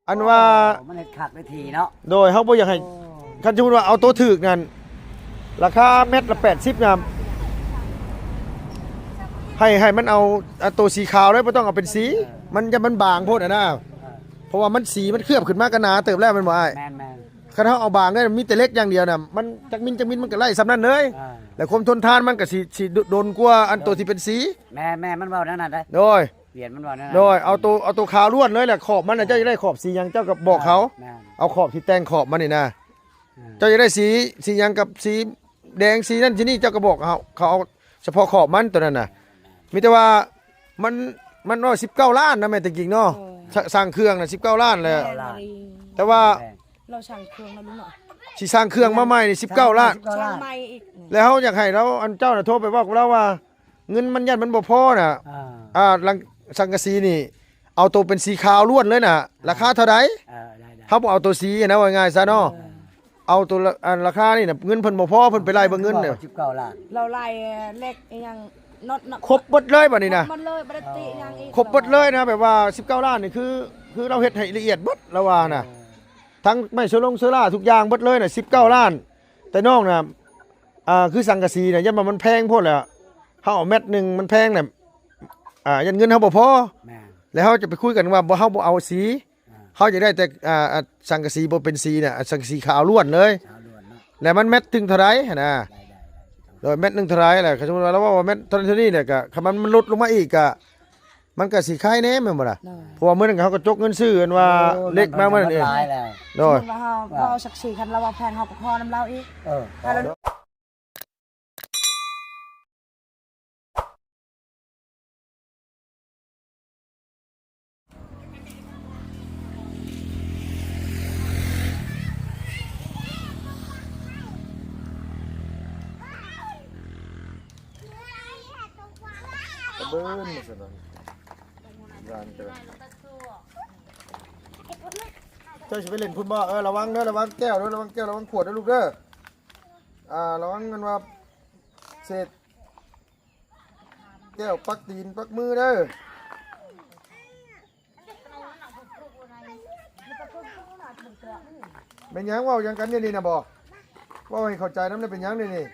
ອັນວ່າ ໂອ້ ມັນເຮັດຄັກໄດ້ທີ່ເນາະ. ໂດຍ ເຮົາບໍ່ຢາກໃຫ້ ໂອ້ ຄັນສົມມຸດວ່າເອົາໂຕຖືກນັ້ນ ລາຄາແມັດລະແປດສິບນະ ໃຫ້ ໃຫ້ມັນເອົາ ເອົາໂຕສີຂາວເລີຍ ບໍ່ຕ້ອງເອົາເປັນສີ ເອີ ມັນ ຢ້ານມັນບາງໂພດຫັ້ນນະ ເອີ ເພາະວ່າມັນ ສີມັນເຄື່ອມຂຶ້ນມາກໍໜາເຕີບແລ້ວແມ່ນບໍ່ອ້າຍ? ແມ່ນໆ. ຄັນເຮົາເອົາບາງໄດ້ ມີແຕ່ເຫຼັກຢ່າງດຽວນະ ມັນຈັກມິນ ຈັກມິນ ມັນກໍໄລ່ສ່ຳນັ້ນເລີຍ ອ່າ ແລະ ຄວາມທົນທານມັນກໍຊິ ຊິດົນກວ່າອັນໂຕທີ່ເປັນສີ. ແມ່ນໆ ມັນເວົ້າແນວນັ້ນເດ້. ໂດຍ ວຽນມັນວ່າແນວນັ້ນ. ໂດຍ ເອົາໂຕ ເອົາໂຕຂາວລ້ວນເລີຍແຫຼະ ຂອບມັນນະ ເຈົ້າຢາກໄດ້ຂອບສີຫຍັງ ເຈົ້າກໍບອກເຂົາ ແມ່ນ ເອົາຂອບທີ່ແຕ່ງຂອບມັນນີ້ນະ ອ່າ ເຈົ້າຢາກໄດ້ສີ ສີຫຍັງກັບສີແດງ ສີນັ້ນສີນີ້ ເຈົ້າກໍບອກເຂົາ ເຂົາເອົາສະເພາະຂອບມັນໂຕນັ້ນນະ. ມີແຕ່ວ່າມັນ ມັນວ່າສິບເກົ້າລ້ານນະ ແມ່ນແຕ່ກິງເນາະ. ໂອ້ຍ ສ- ສ້າງເຄື່ອງນະສິບເກົ້າລ້ານແຫຼະ ແມ່ນອີ່ຫຼີ. ແຕ່ວ່າ ແພງ ລາວສ້າງເຄື່ອງແລ້ວລຸງເນາະ ຊິສ້າງເຄື່ອງມາໃໝ່ນີ້ສິບເກົ້າລ້ານ ສ້າງໃໝ່ອີກ. ແລ້ວເຮົາຢາກໃຫ້ລາວ ອັນເຈົ້ານະໂທໄປເວົ້າກັບລາວວ່າ ເງິນມັນຢ້ານມັນບໍ່ພໍນະ ອ່າ ອ່າ ຫຼັງສັງກະສີນີ້ ເອົາໂຕເປັນສີຂາວລ້ວນເລີຍນະ ອ່າ ລາຄາເທົ່າໃດ? ເອີ ໄດ້ໆ ເຮົາບໍ່ເອົາໂຕສີນະ ເວົ້າງ່າຍຊະເນາະ ເອີ ເອົາໂຕລະ ອັນລາຄານີ້ນະ ເງິນເພິ່ນບໍ່ພໍ ເພິ່ນໄປໄລ່ເບິ່ງເງິນນະ ສິບເກົ້າລ້ານ ລາວໄລ່ເຫຼັກອີ່ຫຍັງ ນັອດເນາະ ຄົບເບິດເລີຍບາດນີ້ນະ ຄົບເບິດເລີຍ ບໍ່ໄດ້ຕິຫຍັງອີກ ຄົບເບິດເລີຍນະ ແບບວ່າສິບເກົ້າລ້ານນີ້ ຄື ຄືລາວເຮັດໃຫ້ລະອຽດເບິດ ລາວວ່ານະ ເອີ ທັງໄມ້ໂຊລົງໂຊລາທຸກຢ່າງເບິດເລີຍນະ ສິບເກົ້າລ້ານ. ແຕ່ນ້ອງນະ ອ່າ ຄືສັງກະສີນະ ຢ້ານວ່າມັນແພງໂພດແຫຼະ ເຮົາເອົາແມັດໜຶ່ງມັນແພງນະ ອ່າ ຢ້ານເງິນເຮົາບໍ່ພໍ ແມ່ນ ແລ້ວເຮົາຈະໄປຄຸຍກັນວ່າບໍ່ ເຮົາບໍ່ເອົາສີ ອ່າ ເຮົາຢາກໄດ້ແຕ່ ອ່າ ອ່າ ສັງກະສີບໍ່ເປັນສີນະ ສັງກະສີຂາວລ້ວນເລີຍ ຂາວລ້ວນເນາະ ແລ້ວມັນແມັດໜຶ່ງເທົ່າໃດຫັ້ນນະ ໄດ້ໆ ໂດຍ ແມັດໜຶ່ງເທົ່າໃດແຫຼະ ຄັນສົມມຸດວ່າລາວເວົ້າວ່າແມັດເທົ່ານັ້ນເທົ່ານີ້ແຫຼະ ກໍຄັນມັນ ມັນຫຼຸດລົງມາອີກກໍ ມັນກໍຊິຄາຍແດ່ແມ່ນບໍ່ລະ? ໂດຍ ເພາະວ່າມື້ນັ້ນເຮົາກໍຈົກເງິນຊື້ອັນວ່າ ໂອ້ ເຫຼັກມາມື້ນັ້ນເອງ ໂດຍ ສົມມຸດວ່າເຮົາ ວ່າ ເວົ້າສັກສີ ຄັນລາວວ່າແພງ ເຮົາກໍຂໍນຳລາວອີກ ເອີ ກະເບິ່ນຊັ້ນນະ ເຈົ້າຊິໄປຫຼິ້ນພຸ້ນບໍ່? ເອີ ລະວັງເດີ ລະວັງແກ້ວເດີ ລະວັງແກ້ວ ລະວັງຂວດເດີລູກເດີ. ອ່າ ລະວັງແມ່ນວ່າເສດແກ້ວປັກຕີນປັກມືເດີ. ແມ່ນຫຍັງເວົ້າຫຍັງກັນຢູ່ນີ້ນະບໍ່? ເວົ້າໃຫ້ເຂົ້າໃຈນຳແດ່ ເປັນຫຍັງນີ້ນີ້?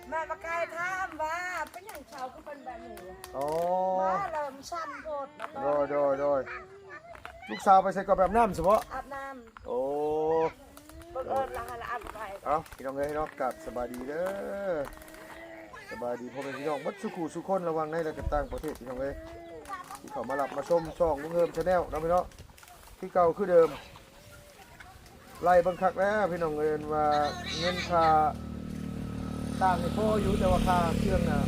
ແມ່ມາກາຍຖາມວ່າເປັນຫຍັງເຂົາຄືເປັນແບບນີ້. ໂອ້ ມາແລ້ວມັນສັ່ນໂພດ. ໂດຍ ໂດຍ ໂດຍ. ລູກສາວໄປໃສກໍ ໄປອາບນ້ຳຊັ້ນບໍ? ອາບນ້ຳ. ໂອ້ ບັງເອີນລະ ລະອັດໄປ. ເອົ້າ ພີ່ນ້ອງເອີຍເນາະ ກາບສະບາຍດີເດີ ສະບາຍດີພໍ່ແມ່ພີ່ນ້ອງເບິດສູ່ຄູ່ສູ່ຄົນ ລະຫວ່າງໃນ ແລະ ກະຕ່າງປະເທດ ພີ່ນ້ອງເອີຍ ທີ່ເຂົ້າມາຮັບມາຊົມຊ່ອງລຸງເຮີມ Channel ເນາະ ພີ່ນ້ອງ. ຄືເກົ່າຄືເດີມ ໄລ່ເບິ່ງຄັກແລ້ວພີ່ນ້ອງເອີຍ ວ່າເງິນຄ່າຕ່າງນີ້ພໍຢູ່ ແຕ່ວ່າຄ່າເຄື່ອງນະ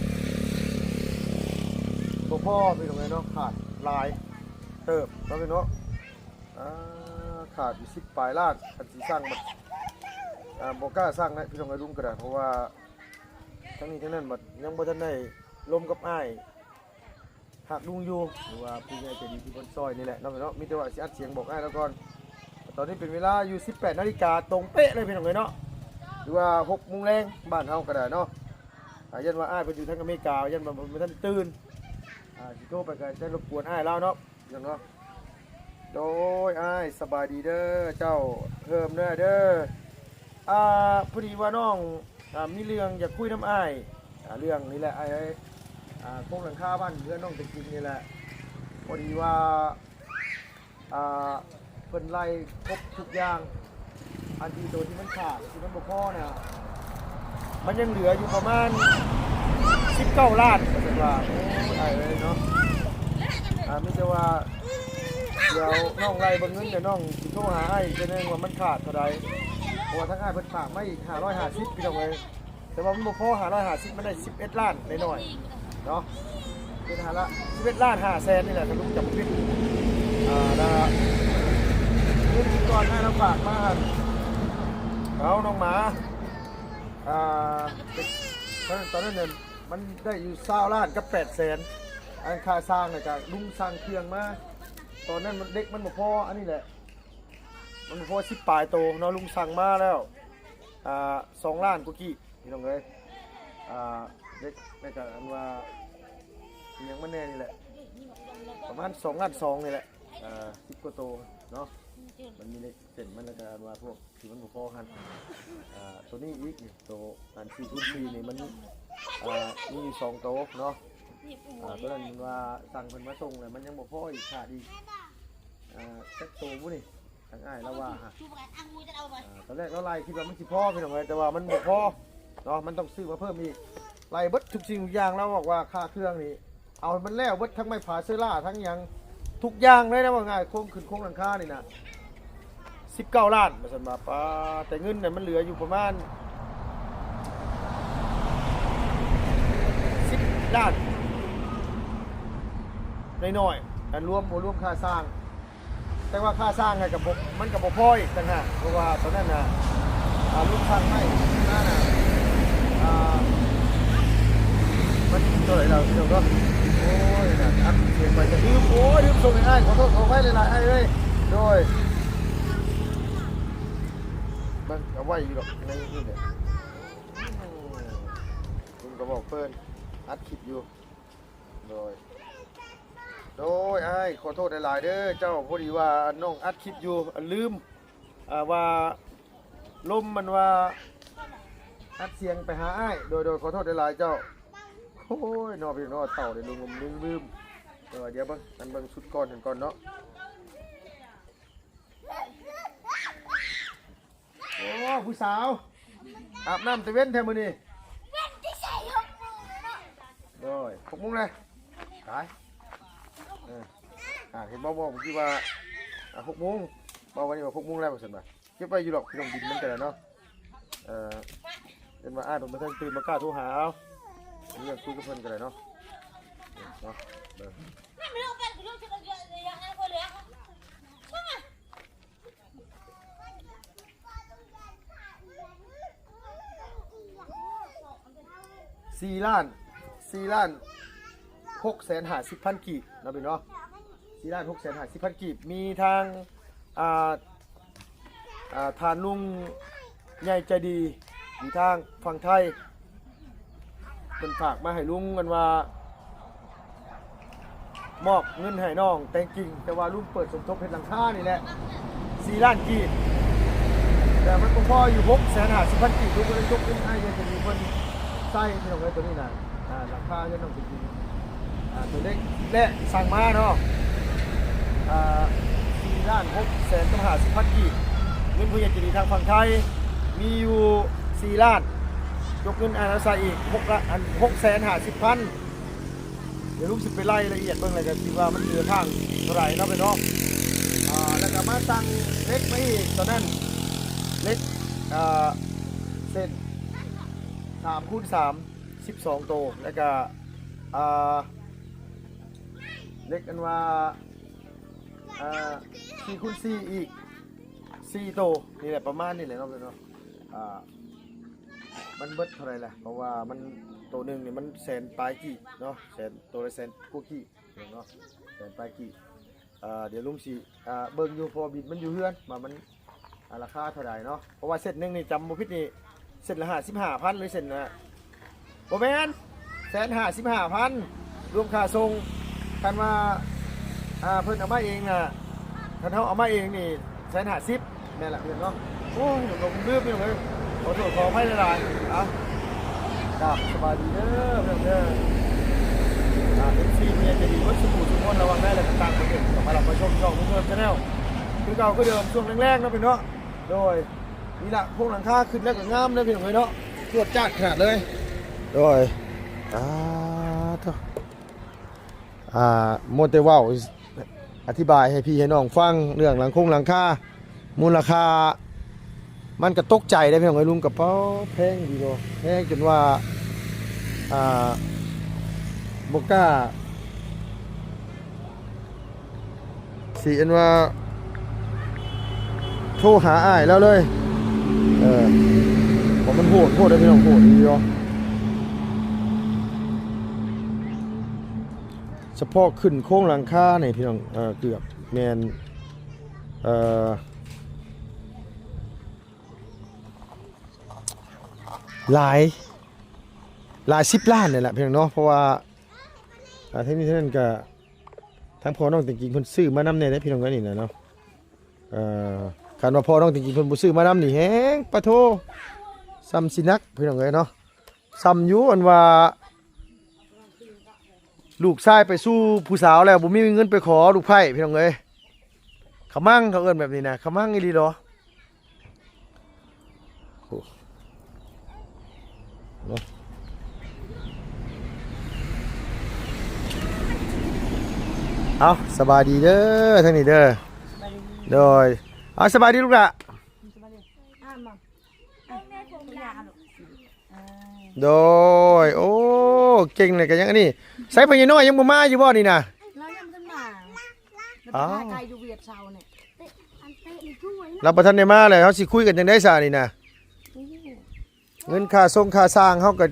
ບໍ່ພໍພີ່ນ້ອງເອີຍເນາະ ຂາດຫຼາຍເຕີບເນາະພີ່ນ້ອງເນາະ. ອ່າ ຂາດຢູ່ສິບປາຍລ້ານ ຄັນຊິສັ່ງມັນ ອ່າ ບໍ່ກ້າສັ່ງນະພີ່ນ້ອງເອີຍ ລຸງກໍໄດ້ ເພາະວ່າທັງນີ້ທັງນັ້ນບັດຍັງບໍ່ທັນໄດ້ລົມກັບອ້າຍ ຮັກລຸງຢູ່ ຫຼືວ່າຜູ້ໃຫຍ່ໃຈດີທີ່ເພິ່ນຊ່ອຍນີ້ແຫຼະເນາະ ເນາະ. ມີແຕ່ວ່າຊິອັດສຽງບອກອ້າຍລາວກ່ອນ. ຕອນນີ້ເປັນເວລາຢູ່ສິບແປດນາລິກາຕົງເປະເລີຍພີ່ນ້ອງເອີຍເນາະ ຫຼືວ່າຫົກໂມງແລງບ້ານເຮົາກໍໄດ້ເນາະ. ອ່າ ຢ້ານວ່າອ້າຍເພິ່ນຢູ່ທາງອາເມລິກາ ຢ້ານວ່າເພິ່ນບໍ່ທັນຕື່ນ ອ່າ ຊິໂທໄປກໍຈະລົບກວນອ້າຍລາວເນາະ ພີ່ນ້ອງເນາະ. ໂດຍ ອ້າຍສະບາຍດີເດີ ເຈົ້າເຮີມເດີ ເດີ. ອ່າ ພໍດີວ່ານ້ອງ ອ່າ ມີເລື່ອງຢາກຄຸຍນຳອ້າຍ ອ່າ ເລື່ອງນີ້ແຫຼະອ້າຍເອີຍ ອ່າ ໂຄງຫຼັງຄາບ້ານເຮືອນນ້ອງແຕ່ກິງນີ້ແຫຼະ. ພໍດີວ່າ ອ່າ ເພິ່ນໄລ່ຄົບທຸກຢ່າງ ອັນທີ່ໂຕທີ່ມັນຂາດ ທີ່ມັນບໍ່ພໍນະ ມັນຍັງເຫຼືອຢູ່ປະມານສິບເກົ້າລ້ານ ວ່າຊັ້ນວ່າ. ໂອ້ຍ ອ້າຍເອີຍເນາະ ອ່າ ມີແຕ່ວ່າ ດຽວນ້ອງໄລ່ເບິ່ງເງິນ ດຽວນ້ອງຊິໂທຫາອ້າຍອີກເທື່ອໜຶ່ງວ່າມັນຂາດເທົ່າໃດ ເພາະວ່າທາງອ້າຍເພິ່ນຝາກມາອີກຫ້າຮ້ອຍຫ້າສິບ ພີ່ນ້ອງເອີຍ. ແຕ່ວ່າມັນບໍ່ພໍຫ້າຮ້ອຍຫ້າສິບ ມັນໄດ້ສິບເອັດລ້ານໜ້ອຍໆເນາະ ເປັນຫ້າລ້ານ ສິບເອັດລ້ານຫ້າແສນນີ້ແຫຼະ ຖ້າລຸງຈຳບໍ່ຜິດ. ອ່າ ແລ້ວເງິນທີ່ກ່ອນໜ້າລຳບາກມາຫັ້ນ ເອົານ້ອງໝາ ອ່າ ຕອນນັ້ນ ຕອນນັ້ນ ມັນໄດ້ຢູ່ຊາວລ້ານກັບແປດແສນ ອັນຄ່າສ້າງນະກະລຸງສັ່ງເຄື່ອງມາ ຕອນນັ້ນມັນ ເຫຼັກມັນບໍ່ພໍ ອັນນີ້ແຫຼະ ມັນບໍ່ພໍສິບປາຍໂຕເນາະ ລຸງສັ່ງມາແລ້ວ ອ່າ ສອງລ້ານກວ່າກີບ ພີ່ນ້ອງເອີຍ. ອ່າ ເຫຼັກ ແລ້ວກະອັນວ່າອີ່ຫຍັງມັນແດ່ນີ້ແຫຼະ ປະມານສອງລ້ານສອງນີ້ແຫຼະ ອ່າ ສິບກວ່າໂຕເນາະ. ມັນມີເຫຼັກເສັ້ນມັນ ແລ້ວກໍອັນວ່າພວກທີ່ມັນບໍ່ພໍຫັ້ນ ອ່າ ໂຕນີ້ອີກນີ້ ໂຕອັນສີ່ຄູນສີ່ນີ້ມັນ ອ່າ ມີຢູ່ສອງໂຕເນາະ ອ່າ ໂຕນັ້ນມັນວ່າສັ່ງເພິ່ນມາສົ່ງແລ້ວ ມັນຍັງບໍ່ພໍອີກ ຂາດອີກ ອ່າ ຈັກໂຕບຸນີ້ ທາງອ້າຍລາວວ່າຫະ ອ່າ ຕອນແລກລາວໄລ່ຄິດວ່າມັນຊິພໍ ພີ່ນ້ອງເອີຍ ແຕ່ວ່າມັນບໍ່ພໍເນາະ ມັນຕ້ອງຊື້ມາເພີ່ມອີກ ໄລ່ເບິດທຸກສິ່ງທຸກຢ່າງ ລາວບອກວ່າຄ່າເຄື່ອງນີ້ ເອົາໃຫ້ມັນແລ້ວເບິດ ທັງໄມ້ຜາເຊີລ່າ ທັງຫຍັງທຸກຢ່າງເລີຍນະ ເວົ້າງ່າຍ ໂຄງຂຶ້ນໂຄງຫຼັງຄານີ້ນະ ສິບເກົ້າລ້ານ ວ່າຊັ້ນວ່າ ປາ ແຕ່ເງິນນະມັນເຫຼືອຢູ່ປະມານສິບລ້ານໜ້ອຍໆ ອັນລວມ ບໍ່ລວມຄ່າສ້າງ. ແຕ່ວ່າຄ່າສ້າງໃຫ້ກັບ ມັນກໍບໍ່ພໍອີກຕ່າງຫາກ ເພາະວ່າຕອນນັ້ນນະ ອ່າ ລຸງສ້າງໄມ້ມານະ ອ່າ ມັນເທົ່າໃດລະ ພີ່ນ້ອງເນາະ ໂອ້ຍນະ ອັດເສຍງໄປຈະລືມ ໂອ້ຍ ລືມສົ່ງໃຫ້ອ້າຍ ຂໍໂທດຂໍອະໄພຫຼາຍໆ ອ້າຍເອີຍ ໂດຍ ເບິ່ງ ເອົາໄວ້ຢູ່ດອກໃນນີ້ແຫຼະ ລຸງກໍບອກເພິ່ນ ອັດຄລິບຢູ່ ໂດຍ ໂດຍ ອ້າຍ ຂໍໂທດຫຼາຍໆເດີເຈົ້າ ພໍດີວ່ານ້ອງອັດຄລິບຢູ່ ອັນລືມ ອ່າ ວ່າລົມມັນວ່າອັດສຽງໄປຫາອ້າຍ ໂດຍ ໂດຍ ຂໍໂທດຫຼາຍໆເຈົ້າ ໂອ້ຍ ເນາະ ພີ່ນ້ອງເນາະ ເຖົ້າໄດ້ຫຼົງລືມ ແຕ່ວ່າດຽວເບິ່ງ ອັນເບິ່ງຊຸດກ່ອນຫັ້ນກ່ອນເນາະ. ໂອ້ ຜູ້ສາວ ອາບນ້ຳແຕ່ເວັນແທ້ມື້ນີ້ ເວັນທີ່ໃສ ຫົກໂມງແລ້ວເນາະ ໂດຍ ຫົກໂມງແລ້ວ ຕາຍ ເອີ ອ່າ ເຫັນບໍ່ ບອກເມື່ອກີ້ວ່າ ອ່າ ຫົກໂມງ ເວົ້າວ່ານີ້ວ່າຫົກໂມງແລ້ວ ວ່າຊັ້ນວ່າ ເກັບໄວ້ຢູ່ດອກ ພີ່ນ້ອງ ດິນມັນກໍໄດ້ເນາະ ເອີ ເຫັນວ່າອ້າຍເພິ່ນບໍ່ທັນຕື່ນ ບໍ່ກ້າໂທຫາ ເອົາ ເລື່ອງຄຸຍກັບເພິ່ນກໍໄດ້ເນາະ ເນາະ ເບິ່ງ ສີ່ລ້ານ ສີ່ລ້ານຫົກແສນຫ້າສິບພັນກີບເນາະ ພີ່ນ້ອງເນາະ ສີ່ລ້ານຫົກແສນຫ້າສິບພັນກີບ ມີທາງ ອ່າ ອ່າ ທ່ານລຸງໃຫຍ່ໃຈດີ ຢູ່ທາງຝັ່ງໄທ ເພິ່ນຝາກມາໃຫ້ລຸງ ອັນວ່າ ມອບເງິນໃຫ້ນ້ອງແຕ່ງກິ່ງ ແຕ່ວ່າລຸງເປີດສົມທົບເຮັດຫຼັງຄານີ້ແຫຼະ ສີ່ລ້ານກີບ ແຕ່ມັນບໍ່ພໍຢູ່ ຫົກແສນຫ້າສິບພັນກີບ ລຸງກໍເລີຍຍົກເງິນໃຫ້ເພິ່ນ ເພິ່ນໃຊ້ ພີ່ນ້ອງເອີຍ ຕົວນີ້ນະ ອ່າ ຫຼັງຄາເຮືອນນ້ອງເປັນດິນ ອ່າ ຕົວເລັກ ແລະ ສັ່ງມາເນາະ ອ່າ ສີ່ລ້ານຫົກແສນກັບຫ້າສິບພັນກີບ ເງິນຜູ້ໃຫຍ່ໃຈດີທາງຝັ່ງໄທ ມີຢູ່ສີ່ລ້ານ ຍົກເງິນໃຫ້ລາວໃຊ້ອີກ ຫົກລ້ານ ອັນ ຫົກແສນຫ້າສິບພັນ ດຽວລຸງຊິໄປໄລ່ລະອຽດເບິ່ງ ແລ້ວກໍຊິວ່າມັນເຫຼືອຄ້າງເທົ່າໃດເນາະ ພີ່ນ້ອງເນາະ ອ່າ ແລ້ວກໍມາສັ່ງເຫຼັກມາອີກ ຕອນນັ້ນເຫຼັກ ອ່າ ເສັ້ນສາມຄູນສາມ ສິບສອງໂຕ ແລ້ວກໍ ອ່າ ເຫຼັກອັນວ່າ ອ່າ ສີ່ຄູນສີ່ອີກສີ່ໂຕ ນີ້ແຫຼະ ປະມານນີ້ແຫຼະເນາະ ພີ່ນ້ອງເນາະ ອ່າ ມັນເບິດເທົ່າໃດລະ ເພາະວ່າມັນ ໂຕໜຶ່ງນີ້ມັນແສນປາຍກີບເນາະ ແສນ ໂຕລະແສນກວ່າກີບເນາະ ແສນປາຍກີບ ອ່າ ດຽວລຸງຊິ ອ່າ ເບິ່ງຢູ່ ເພາະວ່າບິນມັນຢູ່ເຮືອນ ວ່າມັນ ອ່າ ລາຄາເທົ່າໃດເນາະ ເພາະວ່າເສັ້ນໜຶ່ງນີ້ ຈຳບໍ່ຜິດນີ້ ເສັ້ນລະຫ້າສິບຫ້າພັນ ຫຼືເສັ້ນ ອ່າ ບໍ່ແມ່ນ ແສນຫ້າສິບຫ້າພັນ ລວມຄ່າສົ່ງ ຄັນວ່າ ອ່າ ເພິ່ນເອົາມາເອງນະ ຄັນເຮົາເອົາມາເອງນີ້ ແສນຫ້າສິບ ແມ່ນລະເພິ່ນເນາະ ໂອ້ຍ ຫຼົງລືມ ພີ່ນ້ອງເອີຍ ຂໍໂທດຂໍອະໄພຫຼາຍໆ ເອົາ ກາບສະບາຍດີເດີ ພີ່ນ້ອງເດີ ອ່າ ເອັຟຊີ ຜູ້ໃຫຍ່ໃຈດີເບິດສູ່ຜູ້ສູ່ຄົນ ລະຫວ່າງໃນ ແລະ ກໍຕ່າງປະເທດ ກໍມາຮັບມາຊົມຊ່ອງລຸງເພີ່ມ Channel ຄືເກົ່າຄືເດີມ ຊ່ວງແລງໆ ເນາະ ພີ່ນ້ອງເນາະ ໂດຍ ນີ້ລະ ໂຄງຫຼັງຄາຂຶ້ນແລ້ວກໍງາມເດີ ພີ່ນ້ອງເອີຍເນາະ ຈວດຈາດຂະໜາດເລີຍ ໂດຍ ອ່າ ໂທ້ ອ່າ ມົວແຕ່ເວົ້າ ອະທິບາຍໃຫ້ພີ່ໃຫ້ນ້ອງຟັງ ເລື່ອງຫຼັງຄົງຫຼັງຄາ ມູນລະຄ່າ ມັນກໍຕົກໃຈເດ້ພີ່ນ້ອງເອີຍ ລຸງກໍ ປາ ແພງອີ່ຫຼີເນາະ ແພງຈົນວ່າ ອ່າ ບໍ່ກ້າ ຊິອັນວ່າໂທຫາອ້າຍລາວເລີຍ ເອີ ເພາະມັນໂຫດໂພດເດ້ພີ່ນ້ອງ ໂຫດອີ່ຫຼີເນາະ ສະເພາະຂຶ້ນໂຄງຫຼັງຄານີ້ພີ່ນ້ອງ ເອີ ເກືອບແມ່ນ ເອີ ຫຼາຍ ຫຼາຍສິບລ້ານນີ້ແຫຼະພີ່ນ້ອງເນາະ ເພາະວ່າ ອ່າ ທັງນີ້ທັງນັ້ນກະ ທາງພໍ່ນ້ອງແຕ່ງກິ່ງເພິ່ນຊື້ມານຳແດ່ເດ້ພີ່ນ້ອງເອີຍ ນີ້ນະເນາະ ເອີ ຄັນວ່າພໍ່ນ້ອງຕິງໆເພິ່ນບໍ່ຊື້ມານຳນີ້ແຮງ ປະໂທ ສ່ຳຊິໜັກພີ່ນ້ອງເອີຍເນາະ. ສ່ຳຢູ່ອັນວ່າ ລູກຊາຍໄປສູ່ຜູ້ສາວແລ້ວ ບໍ່ມີເງິນໄປຂໍລູກໃພ້ພີ່ນ້ອງເອີຍ. ຂະມັງ ເຂົາເອີ້ນແບບນີ້ນະ ຂະມັງອີ່ຫຼີເນາະ. ໂອ້ ເນາະ ເອົາ ສະບາຍດີເດີ ທາງນີ້ເດີ. ສະບາຍດີ. ໂດຍ ເອົາ ສະບາຍດີລູກຫຼ້າ. ສະບາຍດີ. ອ່ານມາ. ໂດຍ ໂອ້ ເກັ່ງເລີຍ ກະຍັງອັນນີ້. ໃສ ພໍ່ໃຫຍ່ນ້ອຍຍັງບໍ່ມາຢູ່ບໍ່ນີ້ນະ? ລາວຍັງບໍ່ທັນມາ. ລາວໄປຂາຍໄກ່ຢູ່ຫວຽດເຊົານີ້. ລາວບໍ່ທັນໄດ້ມາແລ້ວ ເຮົາຊິຄຸຍກັນຈັ່ງໃດຊະນີ້ນະ? ເງິນຄ່າຊົງຄ່າຊ່າງເຮົາກໍ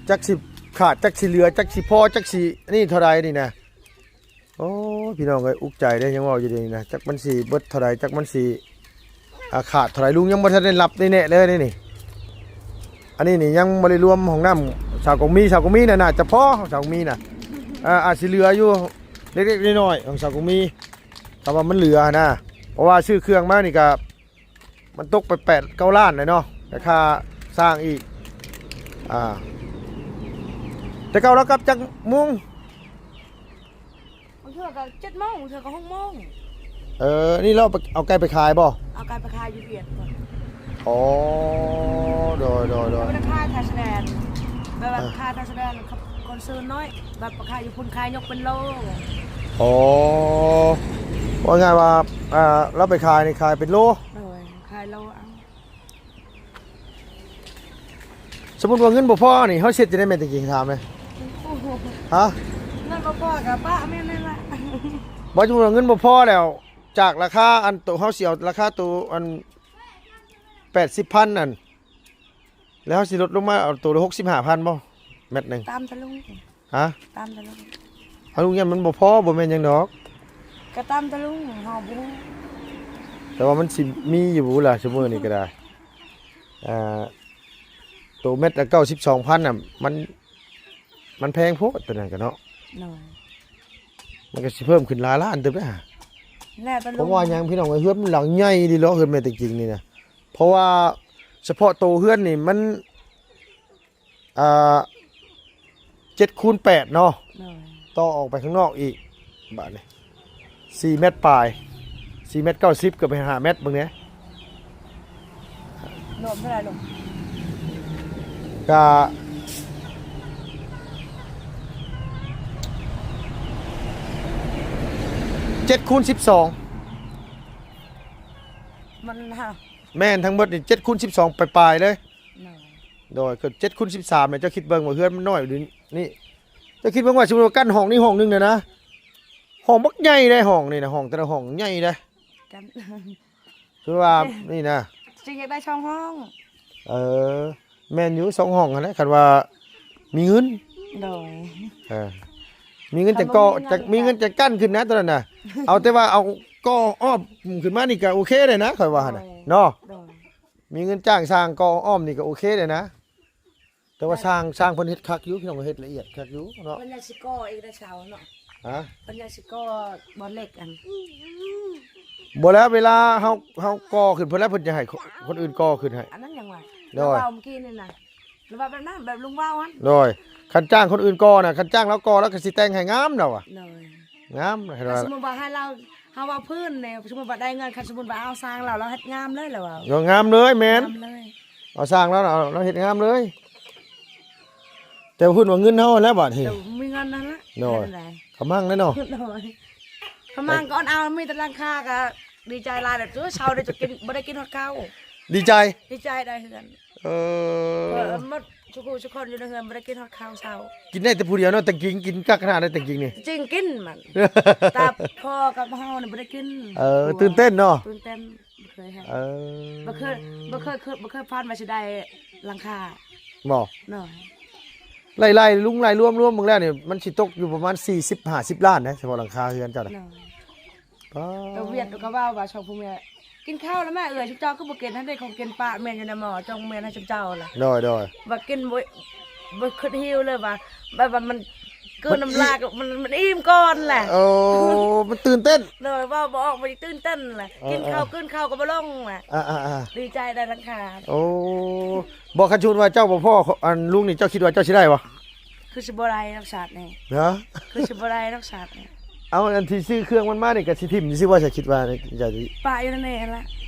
ຈັກຊິຂາດ ຈັກຊິເຫຼືອ ຈັກຊິພໍ ຈັກຊິອັນນີ້ເທົ່າໃດນີ້ນະ. ໂອ້ຍ ພີ່ນ້ອງເອີຍ ອຸກໃຈເດ້ ຍັງເວົ້າຢູ່ເດນີ້ນະ ຈັກມັນຊິເບິດເທົ່າໃດ ຈັກມັນຊິ ອາ ຂາດເທົ່າໃດ. ລຸງຍັງບໍ່ທັນໄດ້ຮັບໄດ້ແນະເລີຍນີ້. ອັນນີ້ນີ້ຍັງບໍ່ໄດ້ລວມຫ້ອງນ້ຳສາວກອງມີ ສາວກອງມີນະ ໜ້າຈະພໍ ສາວກອງມີນະ. ອາ ອາດຊິເຫຼືອຢູ່ເລັກໆນ້ອຍໆຂອງສາວກອງມີ ຖ້າວ່າມັນເຫຼືອນະ ເພາະວ່າຊື້ເຄື່ອງມານີ້ກະ ມັນຕົກໄປແປດເກົ້າລ້ານແຫຼະເນາະ ແລະຄ່າຊ່າງອີກ. ອາ ແຕ່ເກົ່າລາວກັບຈັກໂມງ? ບາງເທື່ອກໍເຈັດໂມງ ບາງເທື່ອກໍຫົກໂມງ. ເອີ ນີ້ລາວເອົາໄກ່ໄປຂາຍບໍ່? ເອົາໄກ່ໄປຂາຍຢູ່ຫວຽດພຸ້ນ. ອໍ ໂດຍໆໆ ແລ້ວໄປຂາຍທ່າສະແດນ ແບບວ່າ ເອີ ຂາຍທ່າສະແດນ ຄົນຊື້ນ້ອຍ ແບບໄປຂາຍຢູ່ພຸ້ນ ຂາຍຍົກເປັນໂລ. ອໍ ວ່າງ່າຍວ່າ ອ່າ ລາວໄປຂາຍນີ້ຂາຍເປັນໂລ? ໂດຍ ຂາຍໂລເອົາ. ສົມມຸດວ່າເງິນບໍ່ພໍນີ້ ເຮົາຊິເຮັດຈັ່ງໃດແມ່ນແຕ່ກີ້ ຖາມແດ່? ໂອ້ໂຫ ຮະ? ເງິນບໍ່ພໍກໍປະແມ່ນນັ້ນລະ. ບໍ່ ສົມມຸດວ່າເງິນບໍ່ພໍແລ້ວ ຈາກລາຄາອັນໂຕ ເຮົາຊິເອົາລາຄາໂຕອັນແປດສິບພັນນັ້ນ ແລ້ວເຮົາຊິລົດລົງມາເອົາໂຕລະຫົກສິບຫ້າພັນບໍ່ ແມັດໜຶ່ງ? ຕາມຕະລຸງ. ຮະ? ຕາມຕະລຸງ. ອາ ລຸງ ຢ້ານມັນບໍ່ພໍ ບໍ່ແມ່ນຫຍັງດອກ. ກະຕາມຕະລຸງ ເຮົາບໍ່ຮູ້ ແຕ່ວ່າມັນຊິມີຢູ່ບໍ່ລະ ຊຸມື້ນີ້ກໍໄດ້. ອ່າ ໂຕແມັດລະເກົ້າສິບສອງພັນນະ ມັນ ມັນແພງໂພດ ໂຕນັ້ນກະເນາະ. ໂດຍ. ມັນກະຊິເພີ່ມຂຶ້ນຫຼາຍລ້ານເຕີບເດ້ ແລ້ວແຕ່ ເພາະວ່າຫຍັງພີ່ນ້ອງເອີຍ ເຮືອນມັນຫຼັງໃຫຍ່ອີ່ຫຼີເນາະ ເຮືອນແມ່ຕິງໆນີ້ນະ. ເພາະວ່າສະເພາະໂຕເຮືອນນີ້ມັນ ອ່າ ເຈັດຄູນແປດເນາະ. ໂດຍ. ຕໍ່ອອກໄປຂ້າງນອກອີກ ບາດນີ້ ສີ່ແມັດປາຍ ສີ່ແມັດເກົ້າສິບ ເກືອບໄປຫ້າແມັດ ເບິ່ງແດ່. ລວມເທົ່າໃດລູກ? ກະເຈັດຄູນສິບສອງ. ມັນຫາ ແມ່ນ ທັງໝົດນີ້ເຈັດຄູນສິບສອງປາຍໆເລີຍ. ໂດຍ. ໂດຍ ເກີດເຈັດຄູນສິບສາມນີ້ ເຈົ້າຄິດເບິ່ງວ່າເຮືອນມັນນ້ອຍຢູ່ນີ້. ເຈົ້າຄິດເບິ່ງວ່າ ສົມມຸດວ່າກັ້ນຫ້ອງນີ້ຫ້ອງໜຶ່ງເດ້ນະ ຫ້ອງບັກໃຫຍ່ເດ້ ຫ້ອງນີ້ນະ ຫ້ອງແຕ່ລະຫ້ອງໃຫຍ່ເດ້. ກັນ ຄືວ່ານີ້ນະ ຈຶ່ງຢາກໄດ້ສອງຫ້ອງ. ເອີ ແມ່ນຢູ່ ສອງຫ້ອງຫັ້ນແຫຼະ ຄັນວ່າມີເງິນ. ໂດຍ. ເອີ ມີເຄັນຈັ່ງກໍ່ ຄັນບໍ່ມີເງິນ ຈັ່ງມີເງິນຈັ່ງກັ້ນຂຶ້ນນະ ຕອນນັ້ນນະ. ເອົາແຕ່ວ່າເອົາກໍ່ອ້ອມຂຶ້ນມານີ້ກະໂອເຄເດ້ນະ ຂ້ອຍວ່າຫັ້ນນະ. ໂດຍ. ເນາະ. ໂດຍ. ມີເງິນຈ້າງຊ່າງກໍ່ອ້ອມນີ້ກະໂອເຄເດ້ນະ. ແຕ່ວ່າ ແມ່ນ ຊ່າງ ຊ່າງເພິ່ນເຮັດຄັກຢູ່ ພີ່ນ້ອງ ເຮັດລະອຽດຄັກຢູ່ເນາະ. ເພິ່ນຢາກຊິກໍ່ອີກແຕ່ເຊົ້າເນາະ. ຮະ? ເພິ່ນຢາກຊິກໍ່ບ່ອນເຫຼັກອັນ ບໍ່ແລ້ວ ເວລາເຮົາ ເຮົາກໍ່ຂຶ້ນເພິ່ນແລ້ວ ເພິ່ນຈະໃຫ້ຄົນອື່ນກໍ່ຂຶ້ນໃຫ້ ອັນນັ້ນຫຍັງວະ. ໂດຍ. ລາວເວົ້າມື້ກີ້ນີ້ນະ ລາວວ່າແບບນັ້ນ ແບບລຸງເວົ້າຫັ້ນ. ໂດຍ. ຄັນຈ້າງຄົນອື່ນກໍ່ນະ ຄັນຈ້າງລາວກໍ່ ລາວກະຊິແຕ່ງໃຫ້ງາມລາວວ່າ. ໂດຍ. ງາມ ຄັນສົມມຸດວ່າໃຫ້ລາວ ເຮົາເວົ້າພື້ນນີ້ ສົມມຸດວ່າໄດ້ເງິນ ຄັນສົມມຸດວ່າເອົາຊ່າງລາວ ລາວເຮັດງາມເລີຍ ລາວວ່າ. ໂດຍ ງາມເລີຍ ແມ່ນ. ງາມເລີຍ. ເອົາຊ່າງລາວ ລາວເຮັດງາມເລີຍ. ແຕ່ເພິ່ນວ່າເງິນເຮົາຫັ້ນແຫຼະບາດນີ້ ເຈົ້າມີເງິນນັ້ນລະ. ໂດຍ. ເຮັດຈັ່ງໃດ? ຂະມັງແຫຼະເນາະ. ໂດຍ. ຂະມັງກໍເອົາ ມີແຕ່ຫຼັງຄາກໍດີໃຈຫຼາຍແລ້ວ ເຊົ້າໄດ້ຈະກິນ ບໍ່ໄດ້ກິນຮອດເຂົ້າ. ດີໃຈ? ດີໃຈໄດ້ເຮືອນ. ເອີ ໝົດ ຊຸຄູ່ຊຸຄົນຢູ່ໃນເຮືອນບໍ່ໄດ້ກິນຮອດເຂົ້າເຊົ້າ. ກິນໄດ້ແຕ່ຜູ້ດຽວເນາະ ແຕ່ກິນ ກິນຄັກຂະໜາດໃດແຕ່ກິນນີ້. ຈິງກິນມັນ ແຕ່ພໍ່ກັບເຮົານີ້ບໍ່ໄດ້ກິນ. ເອີ ຕື່ນເຕັ້ນເນາະ. ຕື່ນເຕັ້ນ ບໍ່ເຄີຍເຮັດ. ເອີ ບໍ່ເຄີຍ ບໍ່ເຄີຍ ບໍ່ເຄີຍຝັນວ່າຊິໄດ້ຫຼັງຄາ. ບໍ່? ເນາະ. ໄລ່ໆ ລຸງ ໄລ່ລວມໆເບິ່ງແລ້ວນີ້ ມັນຊິຕົກຢູ່ປະມານສີ່ສິບຫ້າສິບລ້ານເດ້ ສະເພາະຫຼັງຄາເຮືອນເຈົ້ານະ. ໂດຍ. ປ້າ ແຕ່ຫວຽດກໍເວົ້າວ່າ ສອງຜົວເມຍ ກິນເຂົ້າແລ້ວແມ່ເອີຍ ຊຸມເຈົ້າຄືບໍ່ກິນ ຫັ້ນເດ້ ຂອງກິນປະແມ່ນຢູ່ໃນໝໍ້ ຈົ່ງແມ່ນໃຫ້ຊຸມເຈົ້າລະ. ໂດຍໆ. ວ່າກິນບໍ່ ບໍ່ຄິດຫິວເລີຍວ່າ ແບບວ່າມັນ ກືນນ້ຳລາຍ ມັນ ມັນອີ່ມກ່ອນແຫຼະ. ໂອ້ ມັນຕື່ນເຕັ້ນ ໂດຍ ເວົ້າບໍ່ອອກ ມັນຕື່ນເຕັ້ນແຫຼະ. ເອີ ກິນເຂົ້າ ເອີ ກືນເຂົ້າກໍບໍ່ລົງແຫຼະ. ອ່າໆໆ ດີໃຈໄດ້ຫຼັງຄາ. ໂອ້ ບໍ່ ຄັນສົມມຸດວ່າເຈົ້າບໍ່ພໍ້ ອັນ ລຸງນີ້ ເຈົ້າຄິດວ່າເຈົ້າຊິໄດ້ບໍ່? ຄືຊິບໍ່ໄດ້ດອກຊາດນີ້. ຮະ? ຄືຊິບໍ່ໄດ້ດອກຊາດນີ້. ເອົາ ອັນທີ່ຊື້ເຄື່ອງມັນມານີ້ກໍຊິຖິ້ມຊື່ບໍ່ ເຈົ້າຄິດວ່າໃນໃຈ? ປະຢູ່ໃນນີ້ຫັ້ນລະ.